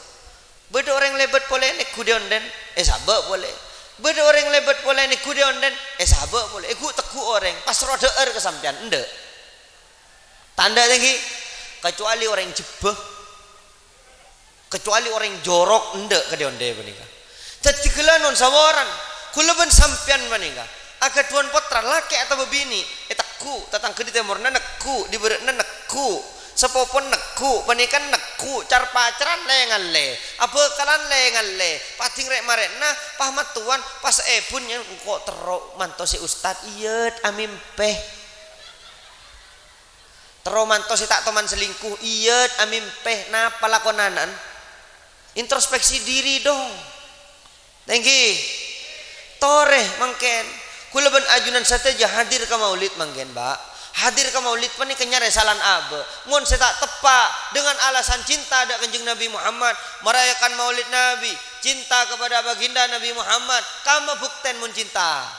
Bâdâ orèng lèbât polè negghu' dhi-ondhina, èsabâ' polè. Bâdâ orèng lèbât polè negghu' dhi-ondhina, èsabâ' polè. Èghu'-tegghu' orèng, pas rowa dhâ'âr ka sampèyan, endâ'. Ta' endâ' èngghi, kacuali orèng jebbhâ. Kacuali orèng jorok endâ' ka dhi-ondhi panèka. Dhâddhi ghâlânon saporana, ghulâ bân sampèyan panèka, aghâdhuwân pottra lakè' atabâ binè', ètegghu', tatangghâ dhi tèmorra negghu', dhi bârâ'na negghu', sapopona negghu', panèka negghu', car-pacaran lè-ngallè, abhâkalan lè-ngallè, pas dhing rè'-marè'na, pas mattowan, pas èbun, "Engko' terro manto sè ustad, iyât, amèmpè." Terro manto sè ta' toman selingkuh, iyât, amèmpè, napa lakona ana'na? Introspeksi diri, dong. Èngghi. Torè mangkèn. Ghulâ bân ajunan sadhâjâ hadir ka maulid mangkèn, Pa'. Hadir ka maulid panèka nyarè salan abâ'. Mon sè ta' teppa' dengan alasan cinta dâ' Kanjeng Nabi Muhammad, merayakan Maulid Nabi, cinta kepada Baginda Nabi Muhammad, kamma buktèna mon cinta?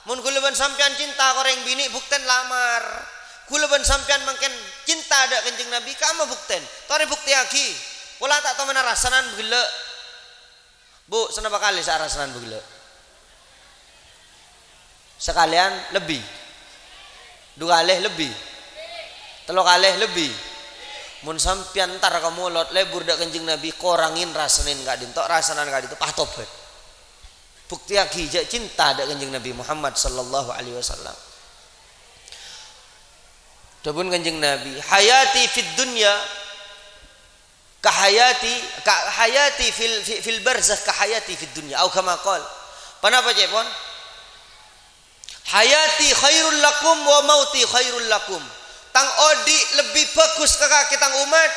Mon ghulâ bân sampèyan cinta ka orèng binè', buktèna lamar. Ghulâ bân sampèyan mangkèn cinta dâ' Kanjeng Nabi, kamma buktèna? Torè buktèyaghi. Pola ta' tomana rasanan ghellâ'. Bu, sanapa kalè sè arasanan bâ' ghellâ'? Sakalèyan lebbi. Du kalè lebbi. Tello kalè lebbi. Mon sampèyan entar ka molod, lebur dâ' Kanjeng Nabi, korangè rasana ka'dinto, rasana ka'dinto, pas tobat. Buktèyaghi jâ' cinta dâ' Kanjeng Nabi Muhammad sallallahu alaihi wasallam. Dhâbuna Kanjeng Nabi, "Hayati fid dunya ka hayati, ka hayati fil, fi-, fil barzakh ka hayati fid dunya." Au kama qol. Ponapa ca'èpon? "Hayati khairul lakum wa mauti khairul lakum." Tang odi' lebbi bhâghus ka, ka, ka tang ommat,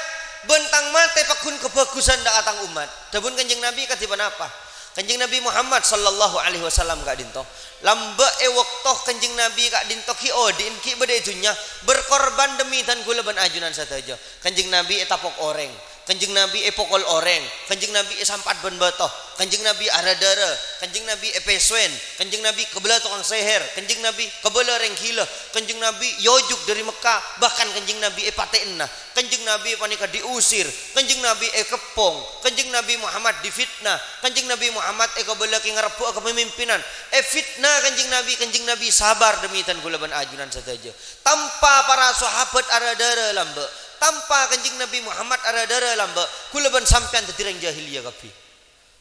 bân tang matè pagghun kabhâghusân dâ' ka tang ommat. Dhâbuna Kanjeng Nabi kadhi ponapa? Kanjeng Nabi Muhammad sallallahu alaihi wasallam ka'dinto. Lambâ' è bâkto Kanjeng Nabi ka'dinto ghi' odi'en, ghi' bâdâ è dhunnya, berkorban demi dân kaulâ bân ajunan sadhâjâ. Kanjeng Nabi ètapok orèng, Kanjeng Nabi èpokol orèng, Kanjeng Nabi èsampat bân bâto, Kanjeng Nabi arâ-dârâ, Kanjeng Nabi èpèsowèn, Kanjeng Nabi kabâlâ tokang sèhèr, Kanjeng Nabi kabâlâ rèng ghilâ, Kanjeng Nabi èojhuk dâri Mekkah, bahkan Kanjeng Nabi èpatè'ana, Kanjeng Nabi panèka diusir, Kanjeng Nabi èkeppong, Kanjeng Nabi Muhammad difitnah, Kanjeng Nabi Muhammad èkabâlâ kè ngarebbhu'â kapamimpinan, èfitnah Kanjeng Nabi, Kanjeng Nabi sabar demi dân kaulâ bân ajunan sadhâjâ. Tanpa para sahabat arâ-dârâ lambâ', tanpa Kanjeng Nabi Muhammad arâ-dârâ lambâ', kaulâ bân sampèyan dhâddhi rèng jahiliyah kabbhi.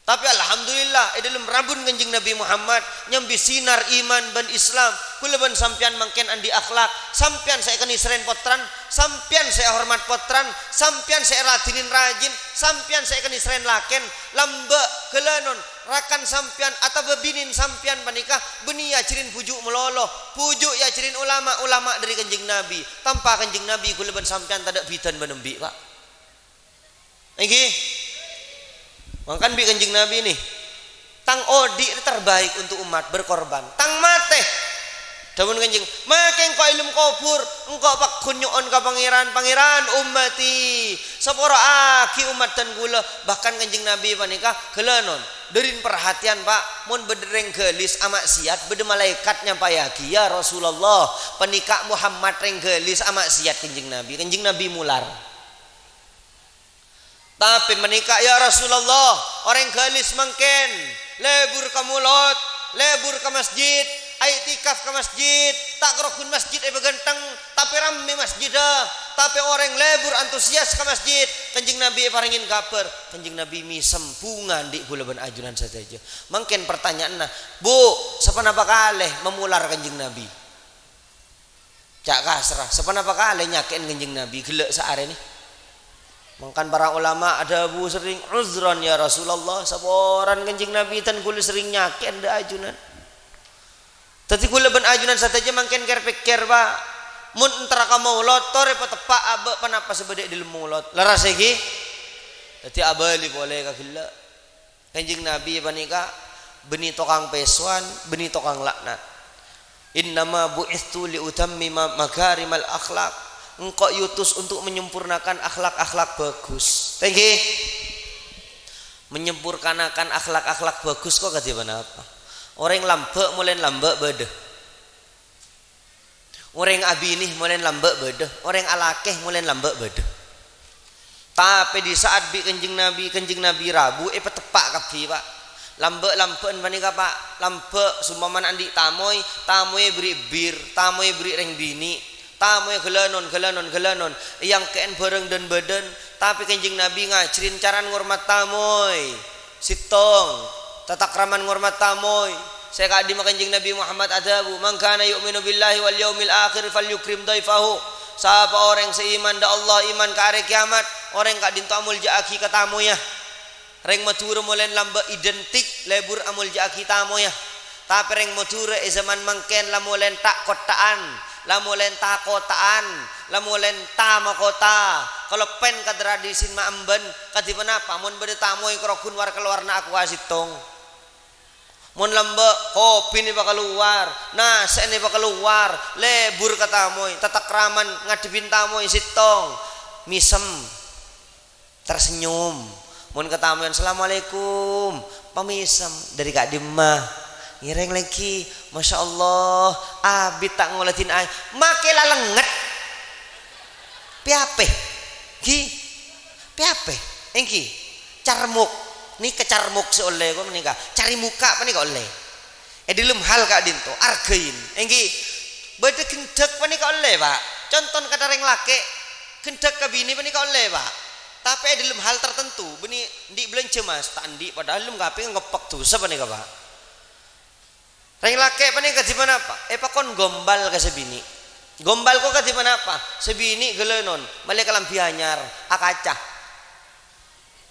Tapè alhamdulillah, è dâlem rabuna Kanjeng Nabi Muhammad nyambi sinar iman bân Islam, kaulâ bân sampèyan mangkèn andi' akhlak, sampèyan sè èkanèserrèn pottrana, sampèyan sè èhormat pottrana, sampèyan sè èladhinin rajina, sampèyan sè èkanèserrèn lakèna, lambâ', ghâlânon, rakan sampèyan otabâ binèna sampèyan panèka bânnè èajhârin bhuju' malolo, bhuju' èajhârin olama, olama dâri Kanjeng Nabi. Tanpa Kanjeng Nabi, kaulâ bân sampèyan tadâ' bhidhâna bân embi', Pa'. Èngghi? Mangkana bi' Kanjeng Nabi nè, "Tang odi' terbaik untuk umat, berkorban. Tang matè," dhâbuna Kanjeng, "makè engko' è dâlem kobhur, engko' pagghun nyo'on ka Pangèran, 'Pangèran, ummati, sapora'aghi ommat dân kaulâ.'" Bahkan Kanjeng Nabi panèka ghâlânon. Dâri parhatèyan, Pa', mon bâdâ rèng ghâlis amaksiat, bâdâ malaèkat nyampayaghi, "Ya Rasulullah, panèka Muhammad rèng ghâlis amaksiat Kanjeng Nabi." Kanjeng Nabi molar. Tapè panèka, "Ya Rasulullah, orèng ghâlis mangkèn lebur ka molod, lebur ka masjid, aè'tikaf ka masjid, ta' karoghun masjid èpaghânteng, tapè rammè masjiddhâ, tapè orèng lebur antusias ka masjid." Kanjeng Nabi èparèngè kabhâr, Kanjeng Nabi mèsem bhunga andi' kaulâ bân ajunan sadhâjâ. Mangkèn partanya'anna, Bu, saponapa kalè mamolar Kanjeng Nabi? Ca' kasra, saponapa kalè nyakè'è Kanjeng Nabi ghellâ' saarè nè? Mangkana para olama adhâbu serrèng, "Uzran ya Rasulullah, saporana Kanjeng Nabi dân kaulâ serrèng nyakè'è dâ' ajunan." Dhâddhi kaulâ bân ajunan sadhâjâ mangkèn kèr-pèkkèr, Pa'. Mon entar ka molod, torè pateppa' abâ' ponapa sè bâdâ è dâlem molod. Lerres èngghi? Dhâddhi abâli polè ka ghellâ'. Kanjeng Nabi panèka bânnè tokang pèsowan, bânnè tokang laknat. "Innama bu'itstu li utammima makarimal akhlak." Engko' èotos untuk menyempurnakan akhlak-akhlak bagus. Èngghi? Menyempurnakan akhlak-akhlak bagus kok kadhi ponapa? Orèng lambâ' molèn lambâ' bâdâ. Orèng abinè molèn lambâ' bâdâ, orèng alakè molèn lambâ' bâdâ. Tapè di saat bi' Kanjeng Nabi, Kanjeng Nabi rabu, èpateppa' kabbhi, Pa'. Lambâ'-lambâ'ân panèka, Pa', lambâ' sompamana andi' tamoy, tamoy èberri' bir, tamoy èberri' rèng binè', tamoy ghâlânon, ghâlânon, ghâlânon, èangkè'è bhârâng dân-bâdân, tapè Kanjeng Nabi ngajhârin carana ngormat tamoy. Sèttong, tatakraman ngormat tamoy. Sè ka'dimma Kanjeng Nabi Muhammad adhâbu, "Man kana yu'minu billahi wal yaumil akhir falyukrim dhaifahu." Sapa orèng sè iman dâ' Allah, iman ka arè kiyamat, orèng ka'dinto amoljâ'aghi ka tamoyya. Rèng Madhurâ molèn lambâ' identik lebur amoljâ'aghi tamoyya. Tapè rèng Madhurâ è zaman mangkèn la molèn ta'-kotta'an, la molèn ta-kota'an, la molèn ta-makota, kaleppèn ka tradisina emban, kadhi ponapa mon bâdâ tamoy karoghun war-kalowarna akowa sèttong. Mon lambâ', kopina èpakalowar, nasè'na èpakalowar, lebur ka tamoy, tatakraman ngadhebbhi tamoy sèttong, mèsem. Tersenyum. Mon katamoyan, "Assalamualaikum." Pamèsem. "Dâri ka'dimma?" Ngèrèng lèngghi. "Masya Allah, abit ta' ngoladhin aèng." Makè la lèngngèt. Pèapè? Ghi? Pèapè? Èngghi. Carmuk. Nèka carmuk sè ollè, kok nèka. Cari muka panèka ollè. È dâlem hal ka'dinto, arghâi. Èngghi. Bâdâ ghendhâk panèka ollè, Pa'. Contona kadhâng rèng lakè', ghendhâk ka binè panèka ollè, Pa'. Tapè è dhâlem hal tartemto, bânnè andi' bâlânjhâ, Mas, ta' andi', padahal lem kapèng ngeppek dhusa panèka, Pa'. Rèng lakè' panèka kadhi ponapa? Èpakon gombal ka sè binè'. Gombal ko kadhi ponapa? Sè binè' ghâlânon, mellè kalambhi anyar, akaca.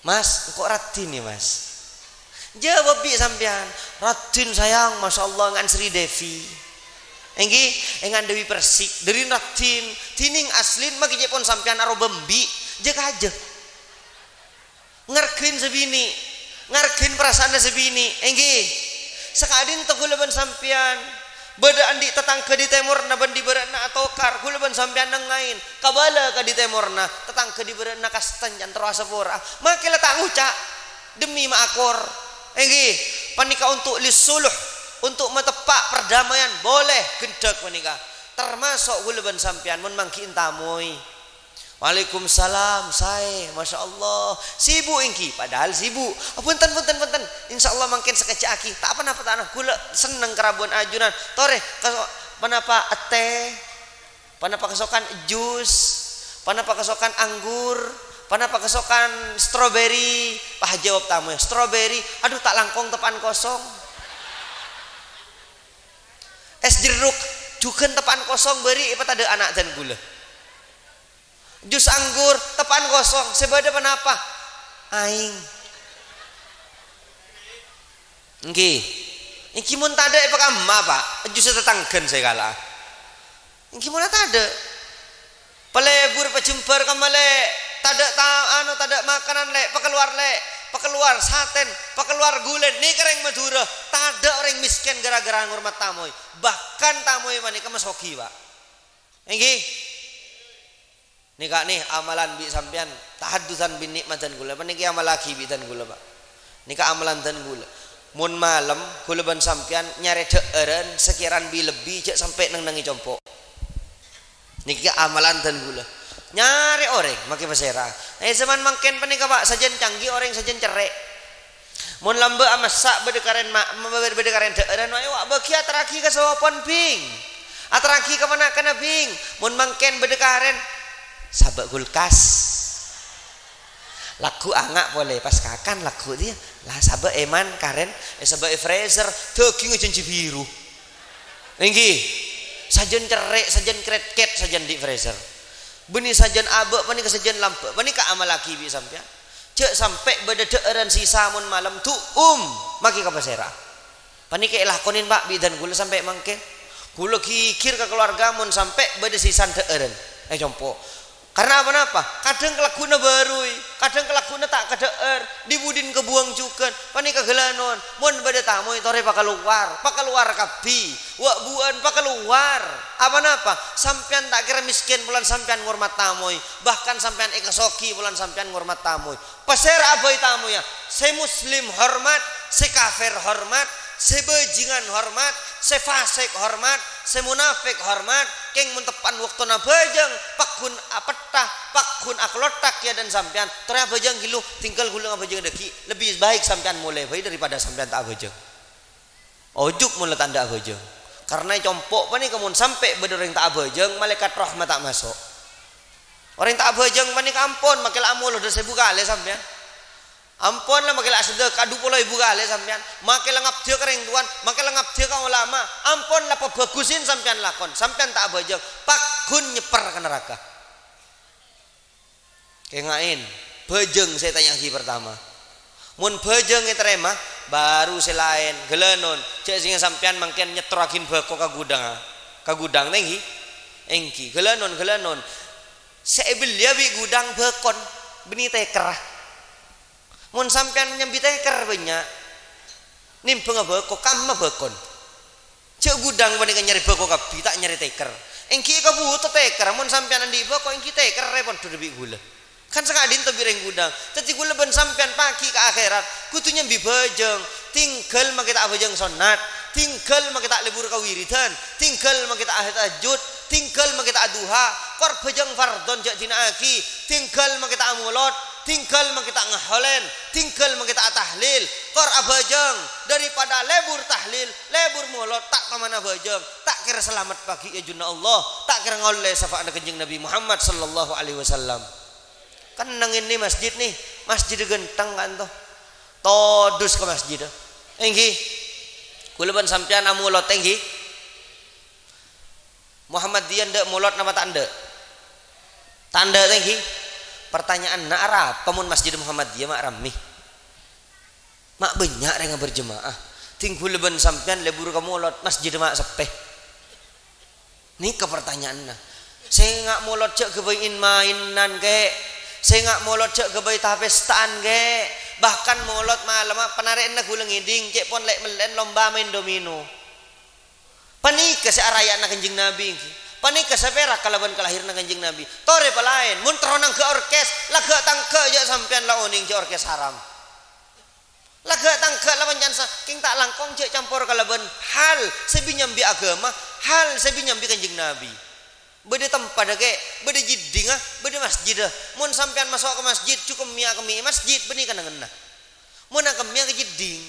"Mas, engko' raddhin, yâ, Mas." Jâwâb bi' sampèyan, "Raddhin, sayang, masyaallah, ngan Sri Devi." Èngghi, èngan Dewi Persik, dhâri raddhin, dhinèng asllina maghi cè' pon sampèyan arowa embi', jâ-kajâ. Ngargâi sè binè', ngargâi parasaanna sè binè', èngghi. Saka'dinto ghulâ bân sampèyan. Bâdâ andi' tatangghâ dhi' tèmorra bân dhi' bârâ'na atokar, ghulâ bân sampèyan neng-ngaèn. Kabâlâ ka dhi' tèmorra, tatangghâ dhi' bârâ'na kastèn can terro asapora. Makè la ta' ngoca', demi maakor. Èngghi, panèka untuk lissuluh, untuk mateppa' perdamaian, boleh ghendhâk panèka. Tamaso' ghulâ bân sampèyan mon mangghi'in tamoy. "Waalaikumsalam, saè, masyaallah. Sibuk èngghi?" Padahal sibuk. "Oh, bhunten, bhunten, bhunten. Insyaallah mangkèn sakejjhâ' aghi." "Ta' ponapa, ta' ponapa. Ghulâ senneng karabân ajunan. Torè, kaso-, ponapa ètè? Ponapa kasokan jus? Ponapa kasokan anggur? Ponapa kasokan stroberi?" Pas jâwâb tamoy, "Stroberi? Adhu, ta' langkong teppa'an kosong. Ès jeruk jhughân teppa'an kosong, bâri' èpatadâ' ana' dân ghulâ." Jus anggur, teppa'an kosong, sè bâdâ ponapa? Aèng. Èngghi. Èngghi mon tadâ' èpakamma, Pa'? Jus tatangghâna sè kala'a. Èngghi mon la tadâ'. Palebur pajembhâr kamma, Lè'. Tadâ' ta-, anu, tadâ' makanan, Lè'. Pakalowar, Lè'. Pakalowar satèn, pakalowar ghulèn. Nèka rèng Madhurâ. Tadâ' orèng mèskèn ghârâ-ghârâ ngormat tamoy. Bahkan tamoy panèka masoghi, Pa'. Èngghi. Nèka nè amalan bi' sampèyan, tahaddusan bi' ni'mat dân ghulâ. Panèka amallaghi bi' dân ghulâ, Pa'. Nèka amalan dân ghulâ. Mon malem, ghulâ bân sampèyan nyarè dhâ'ârân sakèran bi-, lebbi, jhâ' sampè' neng-nengngè compo'. Nèka amalan dân ghulâ. Nyarè orèng, makè pasèra. È, zaman mangkèn panèka, Pa', sajân canggih orèng sajân cerrè'. Mon lambâ' amassa' bâdâ karèn ma-, ma-, bâdâ karèn dhâ'ârân, ayo, bâghi aterraghi ka sopon, Bhing. Aterraghi ka na'-kana', Bhing. Mon mangkèn bâdâ karèn, sabâ' kulkas. Lagghu' anga' polè, pas kakan lagghu' dhiyâ. La sabâ' èman karèn, è, sabâ' è freezer, dhâghing jhânjhi biru. Èngghi. Sajân cerrè', sajân krèt-kèt, sajân andi' freezer. Bânnè sajân abâ' panèka sajân lambâ'. Panèka amallaghi bi' sampèyan. Jhâ' sampè' bâdâ dhâ'ârân sisa mon malem, du'um, makè ka pasèra. Panèka èlakonè, Pa', bi' dân ghulâ sampè' mangkèn. Ghulâ ghighir ka kalowarga mon sampè' bâdâ sisa dhâ'ârân è compo'. Karna ponapa? Kadhâng kalagghuna bârui, kadhâng kalagghuna ta' kadhâ'âr, dhi-budhina kabuwâng jhughân. Panèka ghâlânon, mon bâdâ tamoy torè pakalowar, pakalowar kabbhi. Wa'-buwâ'ân pakalowar. Aponapa? Sampèyan ta' kèra mèskèn polana sampèyan ngormat tamoy, bahkan sampèyan èkasoghi polana sampèyan ngormat tamoy. Pasèra abâi tamoyya? Sè muslim hormat, sè kafir hormat, sè bhâjingan hormat, sè fasik hormat, sè munafik hormat. Kèng mon teppa'an bâktona bhâjâng, pagghun apètta, pagghun akalotthak kèya dân sampèyan, torè abhâjâng ghâllu, tinggal ghulâ ngabhâjâng dhâggi', lebih baik sampèyan molè bhâi daripada sampèyan ta' abhâjâng. Ojhuk mon la tandhâ abhâjâng. Karna è compo' panèka mon sampè' bâdâ orèng ta' abhâjâng, malaèkat rahmat ta' maso'. Orèng ta' abhâjâng panèka ampon, makè la amolodhâ sèbu kalè sampèyan. Ampon la makè la asadhâka du polo èbu kalè sampèyan. Makè la ngabdhiyâ ka rèng towan, makè la ngabdhiyâ ka olama. Ampon la pabhâghusè sampèyan lakon. Sampèyan ta' abhâjâng, pagghun nyèpper ka naraka. Kènga'è, bhâjâng sè ètanya'aghi partama. Mon bhâjâng ètarèma, baru sè laèn, ghâlânon. Jhâ' sènga' sampèyan mangkèn nyettorraghi bhâko ka ghudhâng, ka ghudhâng, ta' èngghi? Èngghi, ghâlânon, ghâlânon. Sè èbelliyâ bi' ghudhâng bhâkon, bânnè tèkèr. Mon sampèyan nyambi tèkèr bânnya', nèmbhângnga bhâko, kamma bhâkon. Jhâ' ghudhâng panèka nyarè bhâko kabbhi, ta' nyarè tèkèr. Èngghi èkabhuto tèkèr, mon sampèyan andi' bhâko, èngghi tèkèrrè pon dhâddhi bi' ghulâ. Kan saka'dinto bi' rèng ghudhâng. Dhâddhi ghulâ bân sampèyan paghi ka akhèrat, kodhu nyambi bhâjâng. Tinggal makè ta' abhâjâng sonnat. Tinggal makè ta' lebur ka wiridan. Tinggal makè ta' tahajjud. Tinggal makè ta' aduha. Kor bhâjâng fardhona jhâ' dina'aghi. Tinggal makè ta' amolod. Tinggal makè ta' ngaholèn. Tinggal makè ta' atahlil. Kor abhâjâng. Daripada lebur tahlil, lebur molod, ta' tomana bhâjâng. Ta' Ta' kèra salamet pagghi' è ajunanna Allah, ta' kèra ngaollè syafa'anna Kanjeng Nabi Muhammad sallallahu alaihi wasallam. Kennengnga nè masjid nè, masjid ghântheng ka'dinto. Todus ka masjid. Èngghi. Kaulâ bân sampèyan amolod, èngghi. Muhammadiyah endâ' molod napa ta' endâ'? Ta' endâ', èngghi. Pertanyaanna, arapa mon masjid Muhammadiyah ma' rammè? Ma' bânnya' rèng berjemaah. Dhing kaulâ bân sampèyan lebur ka molod, masjid ma' seppè. Nèka pertanyaanna. Sènga' molod jhâ' ghâbây in-maènan, kè. Sènga' molod jhâ' ghâbây ta-pèsta'an, kè. Bahkan molod malemma panarè'anna ghulâ ngèdhing, cè' pon lè'-mellè'an lomba maèn domino. Panèka sè araya'anna Kanjeng Nabi, èngghi. Panèka sè pèra' kalabân kalahiranna Kanjeng Nabi. Torè palaèn, mon terro nangghâ' orkes, la ghâ'-tangghâ' jhâ' sampèyan la onèng jhâ' orkes haram. La ghâ'-tangghâ' la pancèn sa-, kèng ta' langkong jhâ' campor kalabân hal sè bi-nyambi aghâma, hal sè bi-nyambi Kanjeng Nabi. Bâdâ tempadhâ, kè, bâdâ jeddhingnga, bâdâ masjidhâ. Mon sampèyan maso' ka masjid, jhâ' kemmèya kemmè'è masjid, bânnè kennengnganna. Mon akemmèya ka jeddhing.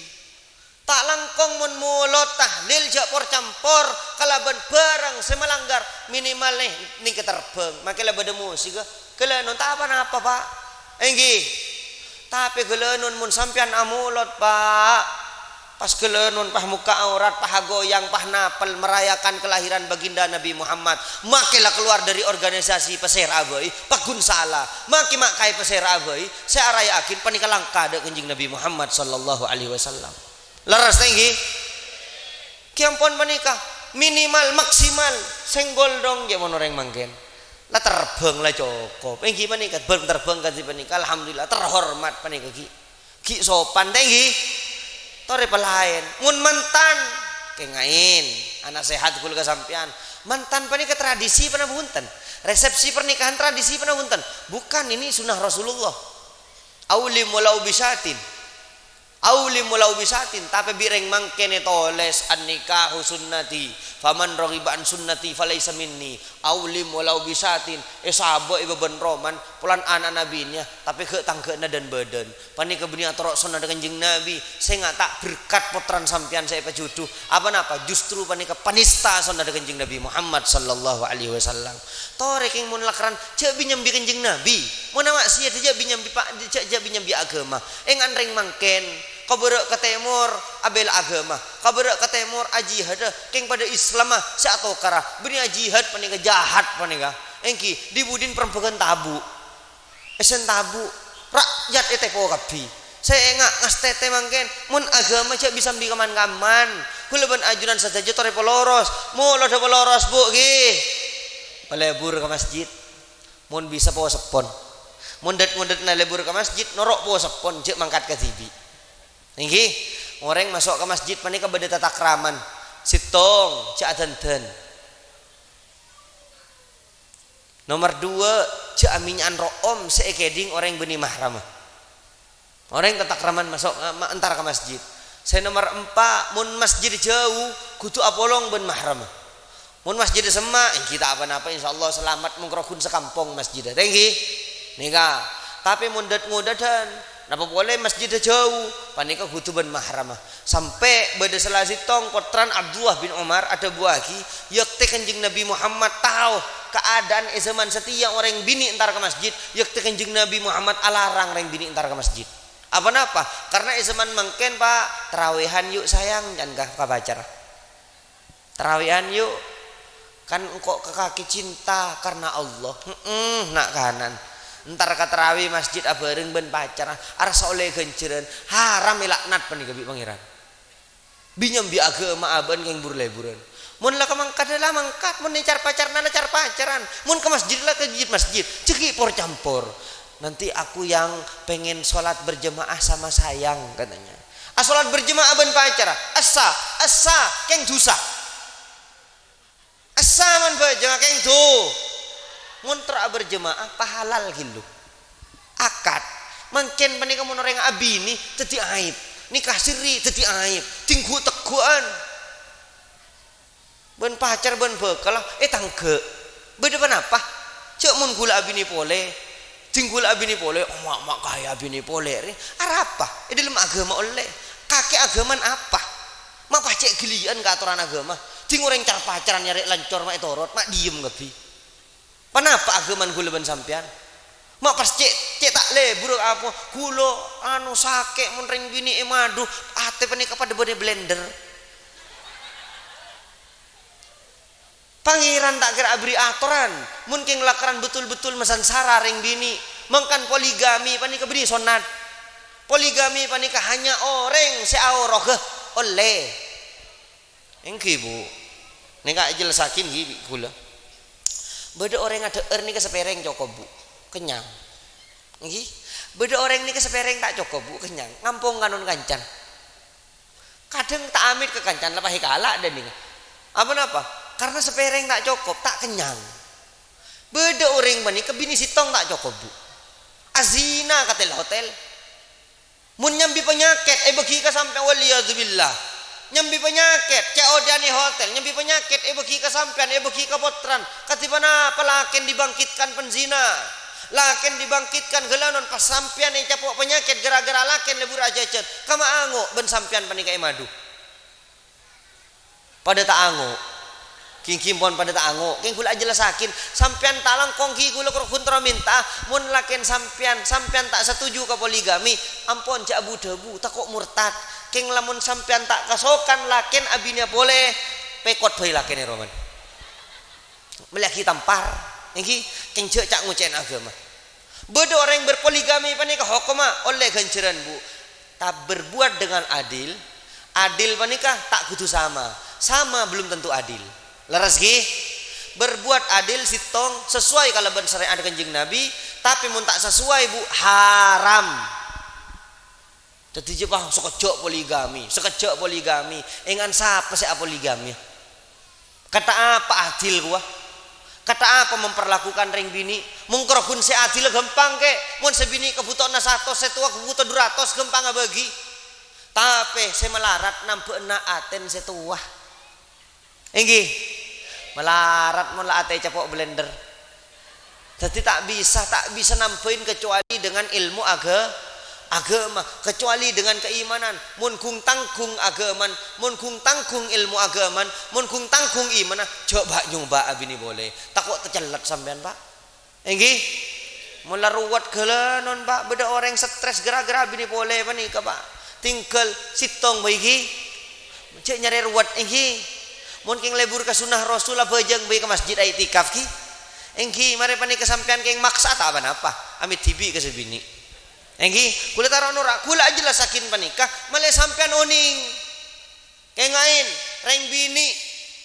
Ta' langkong mon molod tahlil jhâ' por-campor kalabân bhârâng sè malanggar, minimal nè, nèka terbhâng, makè la bâdâ musiga. Ghâlânon ta' pa-napa, Pa'. Èngghi. Tapè ghâlânon mon sampèyan amolod, Pa'. Pas ghâlânon, pas mokka' aurat, pas agoyang, pas napèl, merayakan kelahiran baginda Nabi Muhammad. Makè la kalowar dâri organisasi pasèra'a bhâi, pagghun sala. Makè ma' kaè pasèra'a bhâi, sè araya'aghin panèka langka dâ' Kanjeng Nabi Muhammad sallallahu alaihi wasallam. Lerres ta' èngghi? Ghi ampon panèka, minimal, maksimal, senggol dong, jhâ' mon orèng mangkèn. La terbhâng, la cokop. Èngghi panèka, bân terbhâng kadhi panèka, alhamdulillah, terhormat panèka ghi. Ghi sopan, ta' èngghi? Torè palaèn. Mon mantan, kènga'è. Ana sehat kaulâ ka sampèyan. Mantan panèka tradisi pa napa bhunten? Resepsi pernikahan tradisi pa napa bhunten? Bukan, ini sunnah Rasulullah. Aulim walau bisyatin. Aulim walau bisyatin, tapè bi' rèng mangkèn ètolès, "An-nikahu sunnati, faman raghiba an sunnati falaisa minni." Aulim walau bisyatin, èsabâ' è bâbân roman, polana ana'na binèya, tapè ghâ'-tangghâ'na dân-bâdân. Panèka bânnè atoro' sonnadda Kanjeng Nabi, sènga' ta' berkat pottrana sampèyan sè èpajudhu. Apa-napa? Justru panèka panista sonnadda Kanjeng Nabi Muhammad sallallahu alaihi wasallam. Torè kèng mon lakaran jhâ' bi-nyambi Kanjeng Nabi. Mon ama'siyat jhâ' bi-nyambi pa-, jhâ', jhâ' bi-nyambi aghâma. Ènga' rèng mangkèn, ka bârâ' ka tèmor abhilâ aghâma. Ka bârâ' ka tèmor ajihâdhâ, kèng padâ Islamma sè atokara. Bânnè ajihâd panèka jahat panèka. Èngghi, di-budina parembhâghân tabu'. Èssèn tabu', ra'yat ètèpo kabbhi. Sènga' ngastètè mangkèn, mon aghâma jhâ' bi-sambi kaman-kaman. Kaulâ bân ajunan sadhâjâ torè paloros, molodhâ paloros, Bu', ghi. Palebur ka masjid. Mon bisa poseppon. Mon dât-ngodâdna lebur ka masjid, noro' poseppon, jhâ' mangkat kadhibi'. Èngghi, orèng maso' ka masjid panèka bâdâ tatakraman. Sèttong, jhâ' adhândhân. Nomer dua, jhâ' amènya'an ro'om sè èkèdhing orèng bânnè mahramma. Orèng tatakraman maso', ma-, entar ka masjid. Sè nomer empa', mon masjid jhâu, kodhu apolong bân mahramma. Mon masjid semma', èngghi ta' pa-napa, insyaallah salamet, mongkoro ghun sakampong masjid. Ta' èngghi? Nèka. Tapè mon dât-ngodâdhân, napa polè masjid jhâu, panèka kodhu bân mahramma. Sampè' bâdâ sala sèttong pottrana Abdullah bin Umar adhâbuwâghi, "Yâktè Kanjeng Nabi Muhammad tao kaadaan è zaman satèya orèng binè' entar ka masjid, yâktè Kanjeng Nabi Muhammad alarang rèng binè' entar ka masjid." Apa-napa? Karna è zaman mangkèn, Pa', tarawèhan yu' sayang, can ka, ka pacarra. Tarawèhan yu', kan engko' kakè cinta karna Allah. He'em, na'-kana'. Entar ka tarawè masjid abhâreng bân pacarra, arassa ollè ghânjhârân, haram èlaknat panèka bi' Pangèran. Bi-nyambi aghâma abâ'na kèng bur-lèburân. Mon la ka mangkadhâ la mangkat, mon nècar pacarna la car-pacaran, mon ka masjid la ka masjid, jhâ' ghi' por-campor. "Nanti aku yang pengen sholat berjamaah sama sayang," katanya. Asolat berjamaah bân pacarra, essa, essa, kèng dhusa. Essa mon bhâjângnga kèng dhu. Mon terro aberjamaah, pahalal ghâllu. Akad. Mangkèn panèka mon orèng abinè dhâddhi aib. Nikah sirri dhâddhi aib. Dingghu' tegghu'ân. Bân pacar bân bhâkalla ètangghâ'. Bâdâ ponapa? Jhâ' mon ghulâ abinè polè. Dingghu' la abinè polè, oh, ma', ma' kaè abinè polè rè. Arapa? È dhâlem aghâma ollè. Kakè aghâmana apa? Ma' pas cè' ghâliyân ka atoran aghâma. Ding orèng car-pacaran nyarè lancor ma' ètorot, ma' diem kabbhi. Ponapa aghâmana ghulâ bân sampèyan? Ma' pas cè', cè' ta' lebur apa? Ghulâ anu sakè' mon rèng binè' èmadu, atè panèka padâ bâdâ blender. Pangèran ta' kèra aberri' atoran, mon kèng lakaran betul-betul masangsara rèng binè', mangkana poligami panèka bânnè sonnat. Poligami panèka hanya orèng sè aoroghâ ollè. Èngghi, Bu. Nèka èjellasaghi, èngghi, bi' ghulâ. Bâdâ orèng adhâ'âr nèka sapèrèng cokop, Bu. Kennyang. Èngghi. Bâdâ orèng nèka sapèrèng ta' cokop, Bu. Kennyang. Ngampong kanon kancana. Kadhâng ta' amèt ka kancana, la pas èkala' dhâ' nèka. Apa napa? Karena sapèrèng ta' cokop, ta' kennyang. Bâdâ orèng panèka binè' sèttong ta' cokop, Bu. Azina ka tel-hotel. Mon nyambi panyakèt èbâghi ka sampèyan, wal iyadzubillah. Nyambi panyakèt, cè' odhi'ân è hotel, nyambi panyakèt èbâghi ka sampèyan, èbâghi ka pottrana. Kadhi ponapa lakèn dibangkitkan penzina? Lakèn dibangkitkan ghâlânon pas sampèyan ècapo' panyakèt ghârâ-ghârâ lakèn lebur ajhâjhân. Kama ango' bân sampèyan panèka èmadu. Padâ ta' ango'. Ghi-, ghi pon padâ ta' ango'. Kèng ghulâ ajellasaghi. Sampèyan ta' langkong ghi ghulâ kor-, ghun terro mènta'a. Mon lakèn sampèyan, sampèyan ta' satuju ka poligami, ampon jhâ' abu-dhâbu, tako' murtad. Kèng lamon sampèyan ta' kasokan lakèn abinèa polè, pèkot bhâi lakèn è romana. Mellèyaghi tampar, èngghi, kèng jhâ' ca'-ngocè'na aghâma. Bâdâ orèng berpoligami panèka hokomma ollè ghânjhârân, Bu. Ta-, berbuat dengan adil, adil panèka ta' kodhu sama. Sama belum tentu adil. Lerres, ghi? Berbuat adil sèttong sesuai kalabân syariat Kanjeng Nabi, tapè mon ta' sesuai, Bu, haram. Dhâddhi, jhâ' pas sakejjhâ' poligami, sakejjhâ' poligami. Èngan sapa sè apoligami? Kata apa adil, kowa? Kata apa memperlakukan rèng binè'? Mon kor ghun sè adil ghâmpang, kè. Mon sè binè' kabhutowanna satos, sè towa kabhuto dhu ratos, ghâmpang abâghi. Tapè sè malarat nambhâ'âna atèna sè towa. Èngghi. Malarat mon la atè ècapo' blender. Dhâddhi ta' bisa, ta' bisa nambhâi kecuali dengan ilmu aga-, aghâma, kecuali dengan keimanan. Mon ghung-tangghung aghâmana, mon ghung-tangghung ilmu aghâmana, mon ghung-tangghung imanna, jhâ' bâ'-nyobâ' abinè polè. Tako' tacellèt sampèyan, Pak. Èngghi? Mon la ruwet ghâlânon, Pak, bâdâ orèng stres ghârâ-ghârâ abinè polè panèka, Pak. Tinggal sèttong bhâi, ghi. Jhâ' nyarè ruwet, èngghi. Mon kèng lebur ka sunnah Rasul, abhâjâng bhâi ka masjid aiktikaf, ghi. Èngghi, marè panèka sampèyan kèng maksa ta' pa-napa, amèt dhibi' ka sè binè'. Èngghi, ghulâ ta' ro-noro', ghulâ ajellasaghi panèka, malè sampèyan onèng. Kènga'è, rèng binè',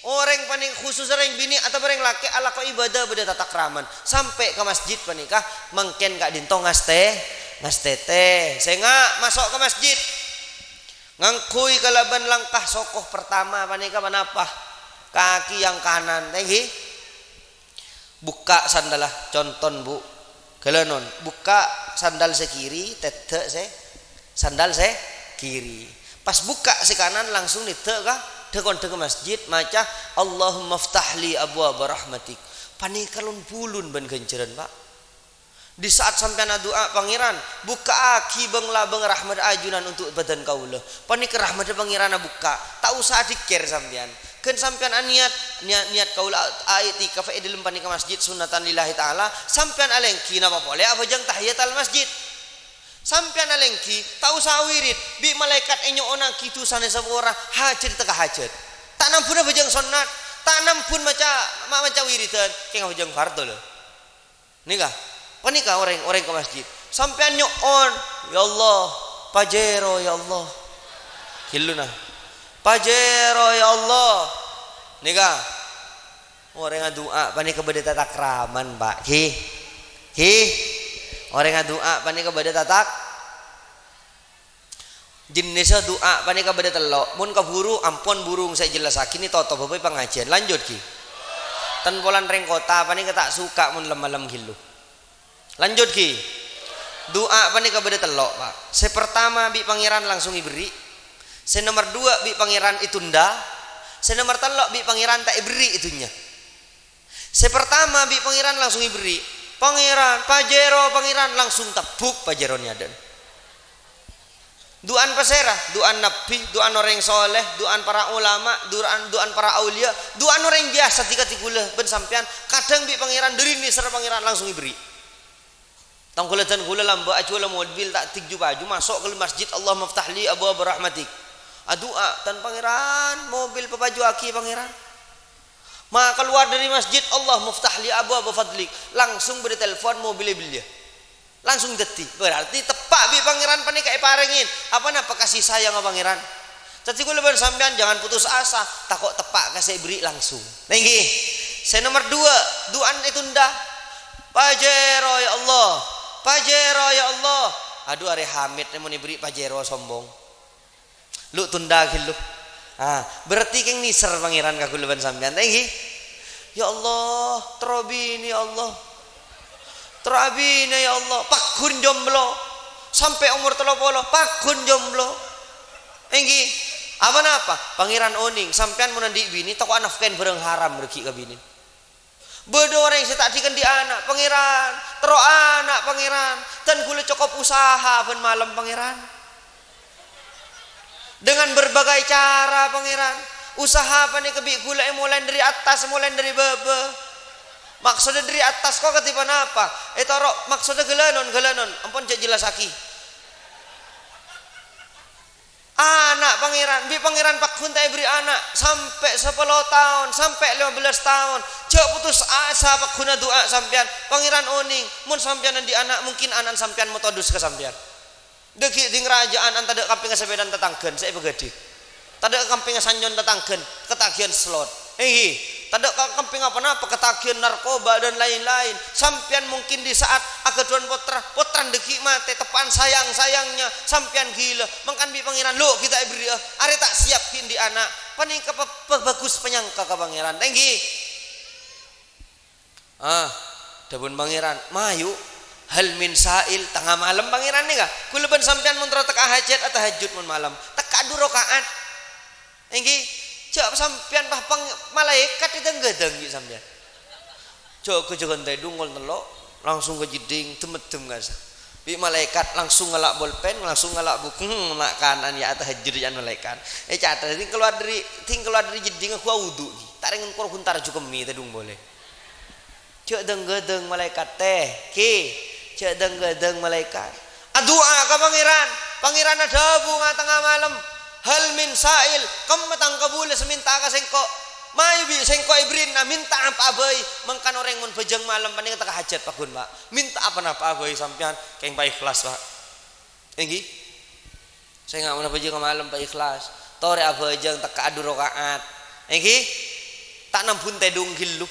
orèng panè-, khusus rèng binè' atabâ rèng lakè' alako ibâdâ bâdâ tatakraman. Sampè' ka masjid panèka mangkèn ka'dinto ngastè-, ngastètè. Sènga' maso' ka masjid. Ngangghuy kalabân langkah soko partama panèka pa-napa? Kaki yang kanan, èngghi? Bukka' sandalla, conton, Bu. Ghâlânon, bukka' sandal sè kiri, tèdhâ' sè, sandal sè kiri. Pas bukka' sè kanan, langsung nèdhâ' ka dhâ-, kondhâ ka masjid, maca, "Allahumma ftah li abwaba rahmatik." Panèka lon-bulun bân ghânjhârân, Pak. Di saat sampèyan adu'a, "Pangèran, bukka'aghi bâng-labâng rahmat ajunan untuk bhâdhân kaulâ." Panèka rahmaddhâ Pangèran abukka'. Ta' osa adikkèr sampèyan. Ghân sampèyan anèyat, nèyat, nèyat kaulâ a-, a'iktikaf è dhâlem panèka masjid sunnatan lillahi ta'ala, sampèyan alèngghi napa polè abhâjâng tahiyatal masjid. Sampèyan alèngghi, ta' osa awirid, bi' malaèkat ènyo'onaghi dhusana èsapora, hajhât tèka hajhât. Ta' nambhuna bhâjâng sonnat, ta' nambhun maca, ma-, maca wiridan, kèng abhâjâng fardhu, lho. Nèka, panèka orèng, orèng ka masjid. Sampèyan nyo'on, "Ya Allah, pajhâro, ya Allah." Ghillu, nah. "Pajhâro, ya Allah." Nèka. Orèng adu'a panèka bâdâ tatakraman, Pak. Ghi. Ghi. Orèng adu'a panèka bâdâ tatak-, Jenessa du'a panèka bâdâ tello'. Mon kabhuru, ampon burung sè èjellassaghi, nè totobhâ bhâi pangajiyân. Lanjut, ghi. Ten polana rèng kottha panèka ta' suka mon lem-malem ghillu. Lanjut, ghi. Du'a panèka bâdâ tello', Pak. Sè partama bi' Pangèran langsung èberri'. Sè nomer duwâ' bi' Pangèran ètunda. Sè nomer tello' bi' Pangèran ta' èberri' è dhunnya. Sè partama bi' Pangèran langsung èberri'. "Pangèran, pajhâro, Pangèran," langsung tebbhuk pajhârona è adâ'na. Du'an pasèra? Du'an nabbhi, du'an orèng soleh, du'an para ulama, du'an, du'an para auliya, du'an orèng biyasa dhika-dhika kaulâ bân sampèyan. Kadhâng bi' Pangèran, dhâri nèser Pangèran langsung èberri'. Tang kaulâ dân kaulâ lambâ' ajhuwâlâ mobil ta' dhik ju-paju, maso' ka masjid, "Allahumma iftah li abwaba rahmatik." Adu'a, "Dân Pangèran, mobil papajuwâghi Pangèran." Ma' kalowar dhâri masjid, "Allahumma iftah li abwaba fadlik." Langsung bâdâ telpon, mobil èbelliyâ. Langsung dhâddhi. Berarti teppa' bi' Pangèran panèka èparèngè. Apa napa kasih sayang Pangèran? Dhâddhi kaulâ bân sampèyan jangan putus asa, tako' teppa' ka sè èberri' langsung. Èngghi. Sè nomer duwâ', du'an ètunda. "Pajero, ya Allah. Pajero, ya Allah." Adhu, arè Hamid mon èberri' Pajero sombong. Lu tunda ghâllu. Ah, berarti kèng nèser Pangèran ka kaulâ bân sampèyan. Èngghi. "Ya Allah, terro abinè, ya Allah. Terro abinè, ya Allah. Pagghun jomblo. Sampè' omor tello polo, pagghun jomblo." Èngghi. Apa napa? Pangèran onèng, sampèyan mon andi' binè, tako' anafkahi bhârâng haram règhi ka binè. Bâdâ orèng sè ta' dhika andi' ana', Pangèran. Terro ana', Pangèran. Dân kaulâ cokop usaha bân malem, Pangèran. Dengan berbagai cara, Pangèran. Usaha panèka bi' kaulâ èmolaè dhâri attas, èmolaè dhâri bâbâ. Maksoddhâ dhâri attas ko' kadhi ponapa? Ètoro' maksoddhâ ghâlânon, ghâlânon. Ampon jhâ' jellassaghi. Ana' Pangèran, bi' Pangèran pagghun ta' èberri' ana', sampè' sapolo taon, sampè' lèma bellâs taon. Jhâ' putus asa, pagghun adu'a sampèyan. Pangèran onèng, mon sampèyan andi' ana', mungkin ana'na sampèyan motodus ka sampèyan. Dhâggi' dhing raja'an, tadâ' kampèngnga sapèdana tatangghâna sè èpaghâdhi. Tadâ' kampèngnga sanyon tatangghâna, katagihan slot. Èngghi, tadâ' ka-, kampèngnga ponapa, katagihan narkoba dan lain-lain. Sampèyan mungkin di saat aghâdhuwân pottra, pottrana dhâggi' matè, teppa'an sayang-sayangnya, sampèyan ghilâ. Mangkana bi' Pangèran, lo' ghi' ta' èberri'â, arè ta' siap ghi' andi' ana'. Panèka pe-, pe-, bagus panyangka ka Pangèran. Èngghi. Ah, dhâbuna Pangèran, "Mayu, hal min sa'il?" Tengnga malem Pangèran nèka. Kaulâ bân sampèyan mon terro tekka hajhât, atahajjud mon malem. Tekka du raka'at. Èngghi, jhâ' sampèyan pas pang-, malaèkat èdâng-ghâdâng bi' sampèyan. Jhâ' ghâjâghân tèdung kol tello', langsung ka jeddhing, dem-meddem kasa. Bi' malaèkat langsung ngala' bolpen, langsung ngala' buku, hmm, na'-kana' ya atahajjud ya malaèkat. Ècatet, dhing kalowar dhâri, dhing kalowar dhâri jeddhingnga ghuwâ wudu ghi. Ta' rèng engko' ghun tarju kemmè tèdung polè. Jhâ' dâng-ghâdâng malaèkat tè, ghi. Jhâ' dâng-ghâdâng malaèkat. Adu'a ka Pangèran. Pangèran adhâbu nga-, tengnga malem, "Hal min sa'il?" Kemma tang kabulâ sè mènta'a ka sèngko'. Mayu bi' sèngko' èberri'na, mènta apa'a bhâi. Mangkana orèng mon bhâjâng malem panèka tekka hajhât pagghun, Pa'. Mènta apa-napa bhâi sampèyan, kèng pa-ikhlas, Pa'. Èngghi. Sènga' mon abhâjâng malem pa-ikhlas. Torè abhâjâng tekka du raka'at. Èngghi. Ta' nambun tèdung ghâllu.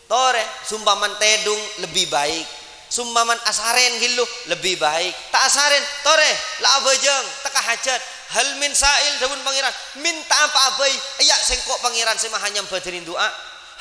Torè, sumpaman tèdung lebbi baik. Sumpaman asarèn ghâllu lebbi baik. Ta' asarèn, torè, la abhâjâng, tekka hajhât. "Hal min sa'il?" dhâbuna Pangèran. "Mènta apa'a bhâi, ya' sèngko' Pangèran sè maha nyambhâdhâni du'a."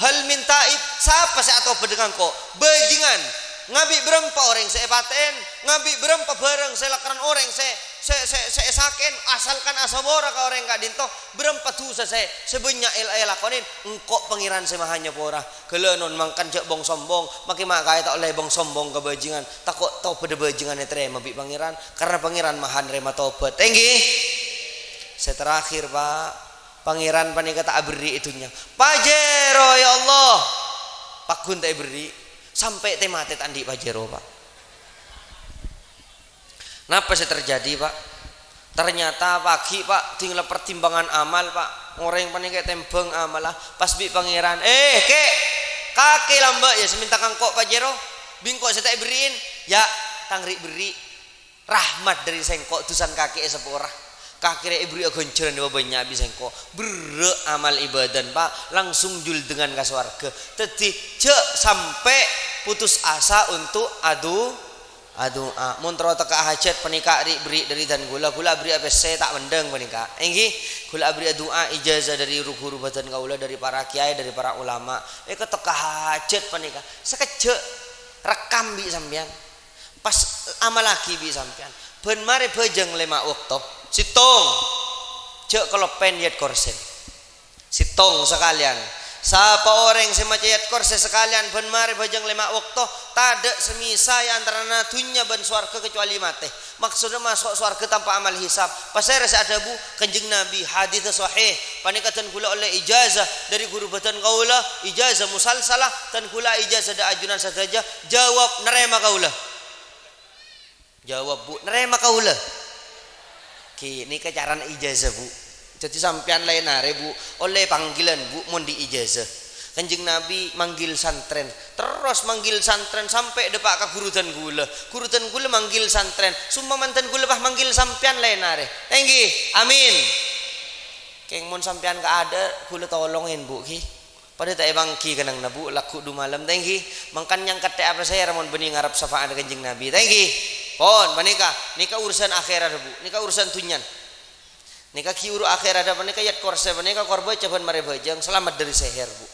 "Hal min taib?" Sapa sè atobhât ka engko'? Bhâjingan. Ngabi' bârâmpa orèng sè èpatè'è? Ngabi' bârâmpa bhârâng sè lakar orèng sè, sè, sè, sè èsakè'è? Asalkan asapora ka orèng ka'dinto, bârâmpa dhusa sè, sè bânnya' èl-, èlakonè? Engko' Pangèran sè maha nyapora. Ghâlânon mangkana jhâ' bong-sombong, makè ma' kaè ta' ollè bong-sombong ka bhâjingan. Tako' tobhâddhâ bhâjingan ètarèma bi' Pangèran, karna Pangèran maha narèma tobhât. Èngghi. Sè terakhir, Pa'. Pangèran panèka ta' aberri' è dhunnya. Pajero, ya Allah! Pagghun ta' èberri'. Sampè' tè-matè ta' andi' pajero, Pa'. Napa sè terjadi, Pa'? Ternyata paghi', Pa', dhing la pertimbangan amal, Pa'. Orèng panèka ètembhâng amalla, pas bi' Pangèran, "Eh, Kè', kakè lambâ' ya sè mènta ka engko' pajero? Bi' engko' sè ta' èberri'in?" "Ya', tang ri'-berri'." Rahmat dhâri sèngko', dhusana kakè èsapora. Kakè rè èberri'â ghânjhârân bânnya' bi' sèngko'. Berrâ' amal ibâdâna, Pa', langsung jhuldhângan ka sowarghâ. Dhâddhi, jhâ' sampè' putus asa onto' adu-, adu'a. Mon terro tekka hajhât panèka ri'-berri' dhâri dân kaulâ, kaulâ aberri'â pèssè ta' mendhâng panèka. Èngghi, kaulâ aberri'â du'a ijazah dhâri ru-ghuru bâdân kaulâ, dhâri para kèyaè, dhâri para ulama. Èkè tekka hajhât panèka. Sakejjhâ' rekkam bi' sampèyan. Pas amallaghi bi' sampèyan. Bân marè bhâjâng lèma' bâkto. Sèttong. Jhâ' kaloppaèn yât korsèn. Sèttong sakalèyan. Sapa orèng sè maca ayat kursi sakalèyan bân marè bhâjâng lèma' bâkto, tadâ' sè misa è antarana dhunnya bân sowarghâ kacobâli matè. Maksodda maso' sowarghâ tanpa amal hisab. Pasèra sè adhâbu? Kanjeng Nabi, hadis sahih. Panèka dân kaulâ ollè ijazah dhâri ghuru bâdân kaulâ, ijazah musalsalah, dân kaulâ ijazah dâ' ajunan sadhâjâ, jawab narèma kaulâ. Jawab, Bu, narèma kaulâ. Ghi, nèka carana ijazah, Bu. Dhâddhi sampèyan laèn arè, Bu, ollè panggilan, Bu, mon dhi' ijazah. Kanjeng Nabi manggil santrèn, terros manggil santrèn sampè' dâpa' ka ghuru dân kaulâ. Ghuru dân kaulâ manggil santrèn, summa mantan kaulâ pas manggil sampèyan laèn arè. Tèngghi. Amin. Kèng mon sampèyan kaadâ', kaulâ tolongè, Bu, ghi. Padâ ta' èpangghi kennengnganna, Bu, lagghu' du malem, tèngghi. Mangkana nyangkèt tè' apa sè mon bânnè ngarep syafa'at Kanjeng Nabi, tèngghi. Pon, panèka, nèka urusan akhèrat, Bu. Nèka urusan dhunnya. Nèka ghi' uru akhèrat, panèka ayat kursi, panèka kor bâca bân marè bhâjâng, salamet dhâri sèhèr, Bu.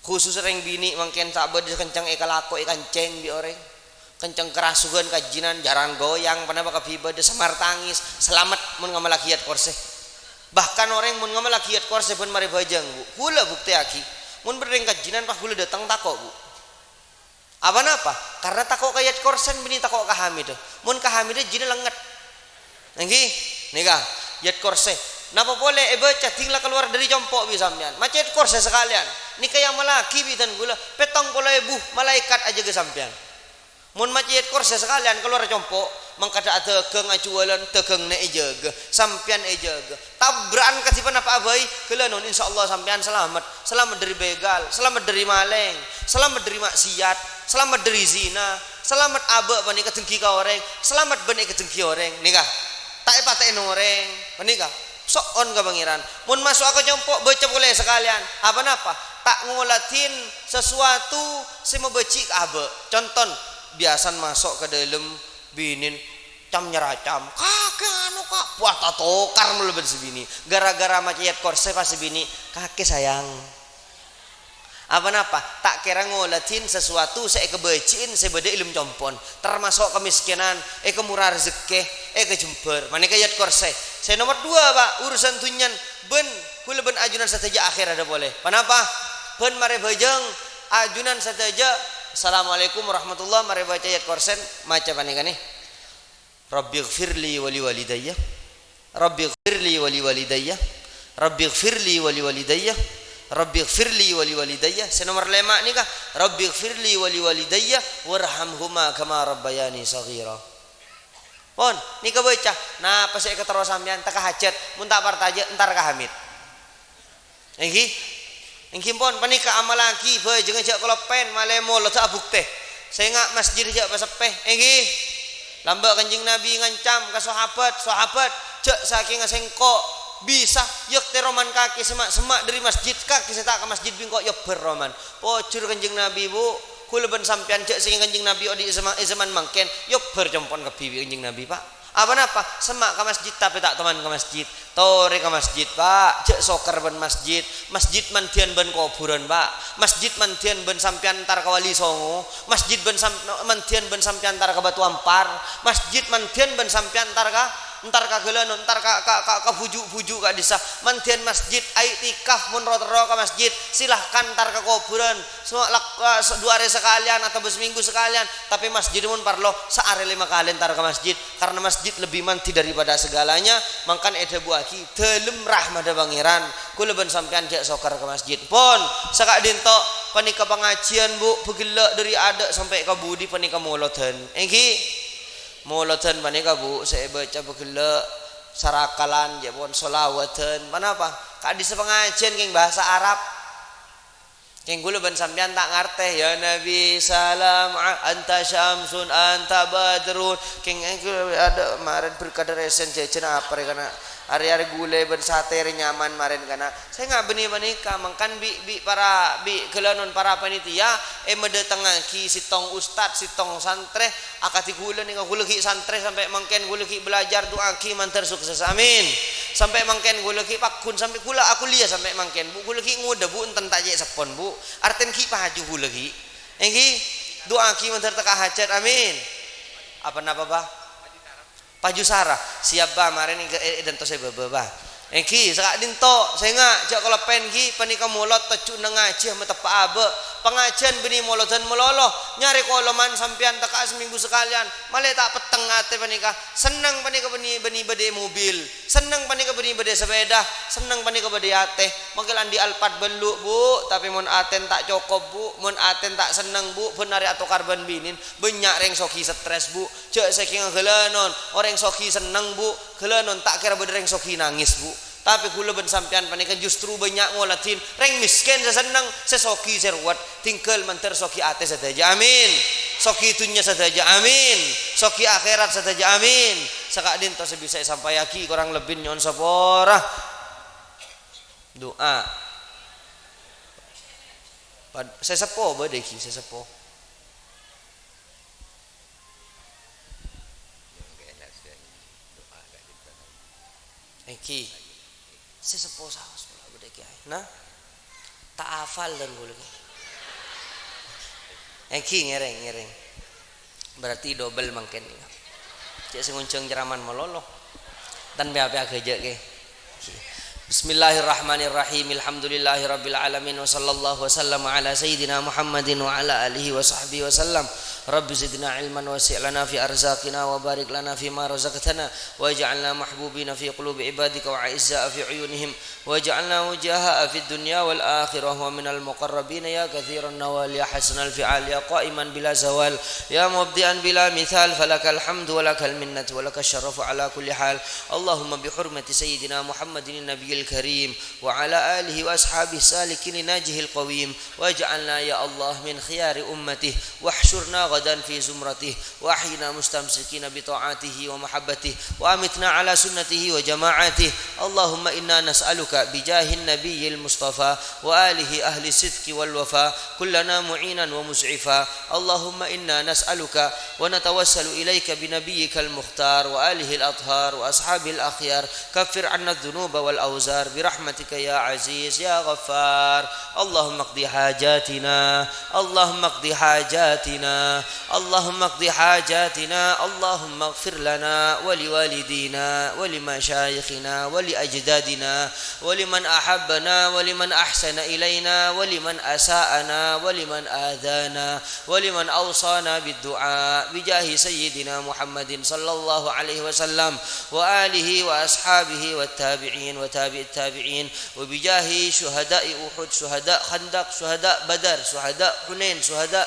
Khusus rèng binè' mangkèn ta' bâdâ kencèng èkalako èkancèng bi' orèng. Kencèng karasoghân kajhinan, jhârâng goyang, ponapa kabbhi bâdâ, samar tangis, salamet mon ngamallaghi ayat kursi. Bahkan orèng mon ngamallaghi ayat kursi bân marè bhâjâng, Bu. Kaulâ buktèyaghi. Mon bâdâ rèng kajhinan pas kaulâ dâteng tako', Bu. Aponapa? Karna tako' ka ayat kursi, bânnè tako' ka Hamidâ. Mon ka Hamidâ, jhâna lèngngèt. Èngghi, nèka, ayat kursi. Napa polè èbâca dhing la kalowar dhâri compo' bi' sampèyan. Maca ayat kursi sakalèyan. Nèka èamallaghi bi' dân kaulâ, pèttong polo èbu malaèkat ajâgâ sampèyan. Mon maca ayat kursi sakalèyan kalowar compo', mangkadâ adhâghâng ajhuwâlân, dhâghângnga èjâgâ, sampèyan èjâgâ. Tabra'an kadhi ponapa'a bhâi, ghâlânon, insyaallah sampèyan salamet. Salamet dhâri bègal, salamet dhâri malèng, salamet dhâri ma'siyat, salamet dhâri zina, salamet abâ' panèka denggi ka orèng, salamet bân èkadenggi orèng. Nèka, ta' èpatè'è orèng. Panèka, so'on ka Pangèran. Mon maso'a ka compo', bâca polè sakalèyan. Aponapa? Ta' ngoladhin sasuwatu sè mabâji' ka abâ'. Contona, biyasana maso' ka dâlem, binèna cam-nyaracam. "Kakè anu, Ka'." Wah, tatokar molo bân sè binè'. Gara-gara maca ayat kursi pas sè binè', "Kakè, sayang." Aponapa? Ta' kèra ngoladhin sasuwatu sè èkabâji'in sè bâdâ è dâlem compo'na, tamaso' kamèskènan, èkamora rejhekkè, èkajembhâr. Panèka ayat kursi. Sè nomer duwâ', Pa', urusan dhunnya bân kaulâ bân ajunan sadhâjâ akhèraddhâ polè. Ponapa? Bân marè bhâjâng, ajunan sadhâjâ, "Assalamualaikum warahmatullah," marè bâca ayat kursi, maca panèka nè. Rabbighfirli wa liwalidayya. Rabbighfirli wa liwalidayya. Rabbighfirli wa liwalidayya. Rabbighfirli wa liwalidayya. Sè nomer lèma' nèka, Rabbighfirli wa liwalidayya warhamhuma kama rabbayani shaghira. Pon, nèka bâca. Napa sè èkaterro sampèyan, teka hajat, mon ta' parcajâ, entar ka Hamid. Èngghi? Èngghi pon, panèka amallaghi, bhâjângnga jhâ' kaloppèn, malè molodhâ abuktè. Sènga' masjid jhâ' paseppè. Èngghi? Lambâ' Kanjeng Nabi ngancam ka sahabat, "Sahabat, jhâ' sakènga sèngko' bisa èyèktè roman kakè sè ma'-, semma' dhâri masjid, kakè sè ta' ka masjid bi' engko' èyèbbhâr roman." Pojhur Kanjeng Nabi, Bu, kaulâ bân sampèyan jhâ' sakènga Kanjeng Nabi odi' è sema-, è zaman mangkèn, èyèbbhâr compo'na kabbhi bi' Kanjeng Nabi, Pa'. Aponapa? Semma' ka masjid, tapè ta' toman ka masjid. Torè ka masjid, Pa'. Jhâ' sokar bân masjid. Masjid mandhiyân bân kobhurân, Pa'. Masjid mandhiyân bân sampèyan entar ka Wali Songo. Masjid bân sam-, mandhiyân bân sampèyan entar ka Batu Ampar. Masjid mandhiyân bân sampèyan entar ka, entar ka ghâlânon, entar ka, ka, ka, ka bhuju'-bhuju' ka'dissa'. Mandhiyân masjid, aiktikaf mon ro-terro ka masjid. Silahkan entar ka kobhurân. Semma' lak-, eh, se-, du arè sakalèyan otabâ samènggu sakalèyan. Tapè masjid mon parlo, saarè lèma kalè entar ka masjid. Karena masjid lebih mandhi daripada segalanya, mangkana èdhâbuwâghi, dâlem rahmadhâ Pangèran, kaulâ bân sampèyan jhâ' sokar ka masjid. Pon, saka'dinto, panèka pangajhiyân, Bu, bhâghellâ' dhâri adâ' sampè' ka budi panèka molodhân. Èngghi? Molodhân panèka, Bu, sè èbâca bhâghellâ', sarakalan, jhâ' pon sholawatan. Ponapa? Ka'dissa' pangajhiyân kèng bhâsa Arab. Kèng kaulâ bân sampèyan ta' ngartè, "Ya Nabi, salam a-, anta syamsun, anta badrun." Kèng, eh, adâ' marèn berkadar èssèn jhâjhân apa rè kana'. Arè-arè ghulâ bân satè rè nyaman marèn kana'. Sènga' bânnè panèka, mangkana bi', bi' para, bi' ghâlânon para panitia, eh, madâtengngaghi sèttong ustad, sèttong santrè, akadhi kaulâ nèka, kaulâ ghi' santrè sampè' mangkèn, kaulâ ghi' bhâlâjhâr, du'aaghi mandhâr sukses. Amin. Sampè' mangkèn kaulâ ghi' pagghun, sampè' kaulâ akuliah sampè' mangkèn, Bu, kaulâ ghi' ngodâ, Bu, enten ta' cè' seppon, Bu. Artèna ghi' paju kaulâ ghi'. Èngghi, du'aaghi mandhâr teka hajat. Amin. Apa napa, Bah? Paju sara. Siap, Bah. Marèn è, è, è dânto sè bâbâ, Bah. Èngghi, saka'dinto, sènga', jhâ' kaloppaèn ghi, panèka molod tojjhuna ngajhi mateppa' abâ'. Pangajhiyân bânnè molodhân malolo, nyarè koloman sampèyan tekka'a samènggu sakalèyan, malè ta' petteng atè panèka. Senneng panèka bânnè, bânnè bâdâ mobil, senneng panèka bânnè bâdâ sapèda, senneng panèka bâdâ atè. Mangkèn andi' Alphard bâllu', Bu', tapè mon atèn ta' cokop, Bu', mon atèn ta' senneng, Bu', bân arè atokar bân binèn, bânnya' rèng soghi stres, Bu'. Jhâ' sakènga ghâlânon, orèng soghi senneng, Bu', ghâlânon ta' kèra bâdâ rèng soghi nangès, Bu'. Tapè ghulâ bân sampèyan panèka justru bânnya' ngoladhin rèng mèskèn sè senneng, sè soghi sè ruwet, tinggal mandhâr soghi atè sadhâjâ, amin. Soghi dhunnya sadhâjâ, amin. Soghi akhèrat sadhâjâ, amin. Saka'dinto sè bisa èsampayaghi, korang lebbina nyo'on sapora. Du'a. Pad-, sè seppo bâdâ ghi, sè seppo. Èngghi. Sè seppo saos pula bâdâ kèyaè. Nah. Ta' afal dhân ghulâ kèyaè. Èngghi, ngèrèng, ngèrèng. Berarti dobel mangkèn. Cè' sè ngonjhâng ceraman malolo. Tan pè-apè aghâjâ' kè. Bismillahirrahmanirrahim. Alhamdulillahirabbil alamin. Wa sallallahu wa sallama ala sayyidina Muhammadin wa ala alihi wa sahbihi wa sallam. Rabbi zidna ilman wa si' lana fi arzaqina wa barik lana fi ma razaqtana waj'alna mahbubina fi qulubi ibadika wa a'izza'a fi uyunihim waj'alna wujaha'a fid dunya wal akhirah wa minal muqarrabin ya katsiran nawal ya hasanal fi'al ya qa'iman bila zawal ya mubdi'an bila mithal falakal hamdu wa lakal minnatu wa lakasy syarafu ala kulli hal. Allahumma bi hurmati sayyidina Muhammadin nabiyil karim wa ala alihi wa ashabihi salikin li najihil qawim waj'alna ya Allah min khiyari ummatihi wahsyurna ghadan fi zumratihi wa ahyina mustamsikina bi ta'atihi wa mahabbatihi wa amitna ala sunnatihi wa jama'atihi. Allahumma inna nas'aluka bi jahin nabiyyil mustafa wa alihi ahli sidqi wal wafa kullana mu'inan wa mus'ifa. Allahumma inna nas'aluka wa natawassalu ilaika bi nabiyyikal mukhtar wa alihil athhar wa ashabihil akhyar. Kaffir 'anna dzunuba wal auzar bi rahmatika ya aziz ya ghaffar. Allahumma qdi hajatina. Allahumma qdi hajatina. Allahumma qdi hajatina. Allahumma ighfir lana wa li walidina wa li masyayikhina wa li ajdadina wa liman ahabbana wa liman ahsana ilaina wa liman asa'ana wa liman adhana wa liman awsana bid du'a bi jahi sayyidina Muhammadin sallallahu alaihi wasallam wa alihi wa ashabihi wa tabi'in wa tabi'it tabi'in wa bi jahi syuhada'i Uhud, syuhada' Khandaq, syuhada' Badar, syuhada' Hunain, syuhada',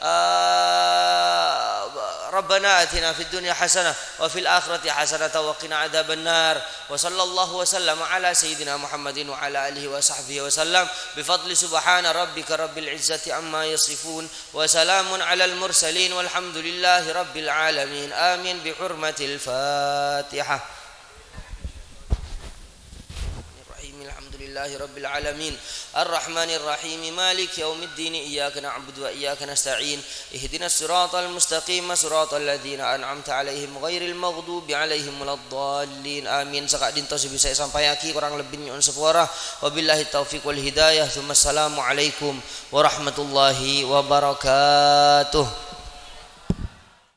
ah, Rabbana atina fid dunya hasanah wa fil akhirati hasanatan wa qina adzabannar. Wa sallallahu wa sallama ala sayyidina Muhammadin wa ala alihi wa sahbihi wa sallam. Bi fadli subhana rabbika rabbil izzati amma yasifun. Wa salamun alal mursalin walhamdulillahi rabbil alamin. Amin. Bi hurmatil Fatihah. Bismillahirrahmanirrahim. Alhamdulillahi rabbil alamin. Arrahmanirrahim. Maliki yaumiddin. Iyyaka na'budu wa iyyaka nasta'in. Ihdinas siratal mustaqim. Siratal ladzina an'amta 'alaihim ghairil maghdubi 'alaihim waladdallin. Amin. Saka'dinto sè bisa èsampayaghi, korang lebbina nyo'on sapora. Wabillahi taufiq wal hidayah. Tsumma assalamualaikum warahmatullahi wabarakatuh.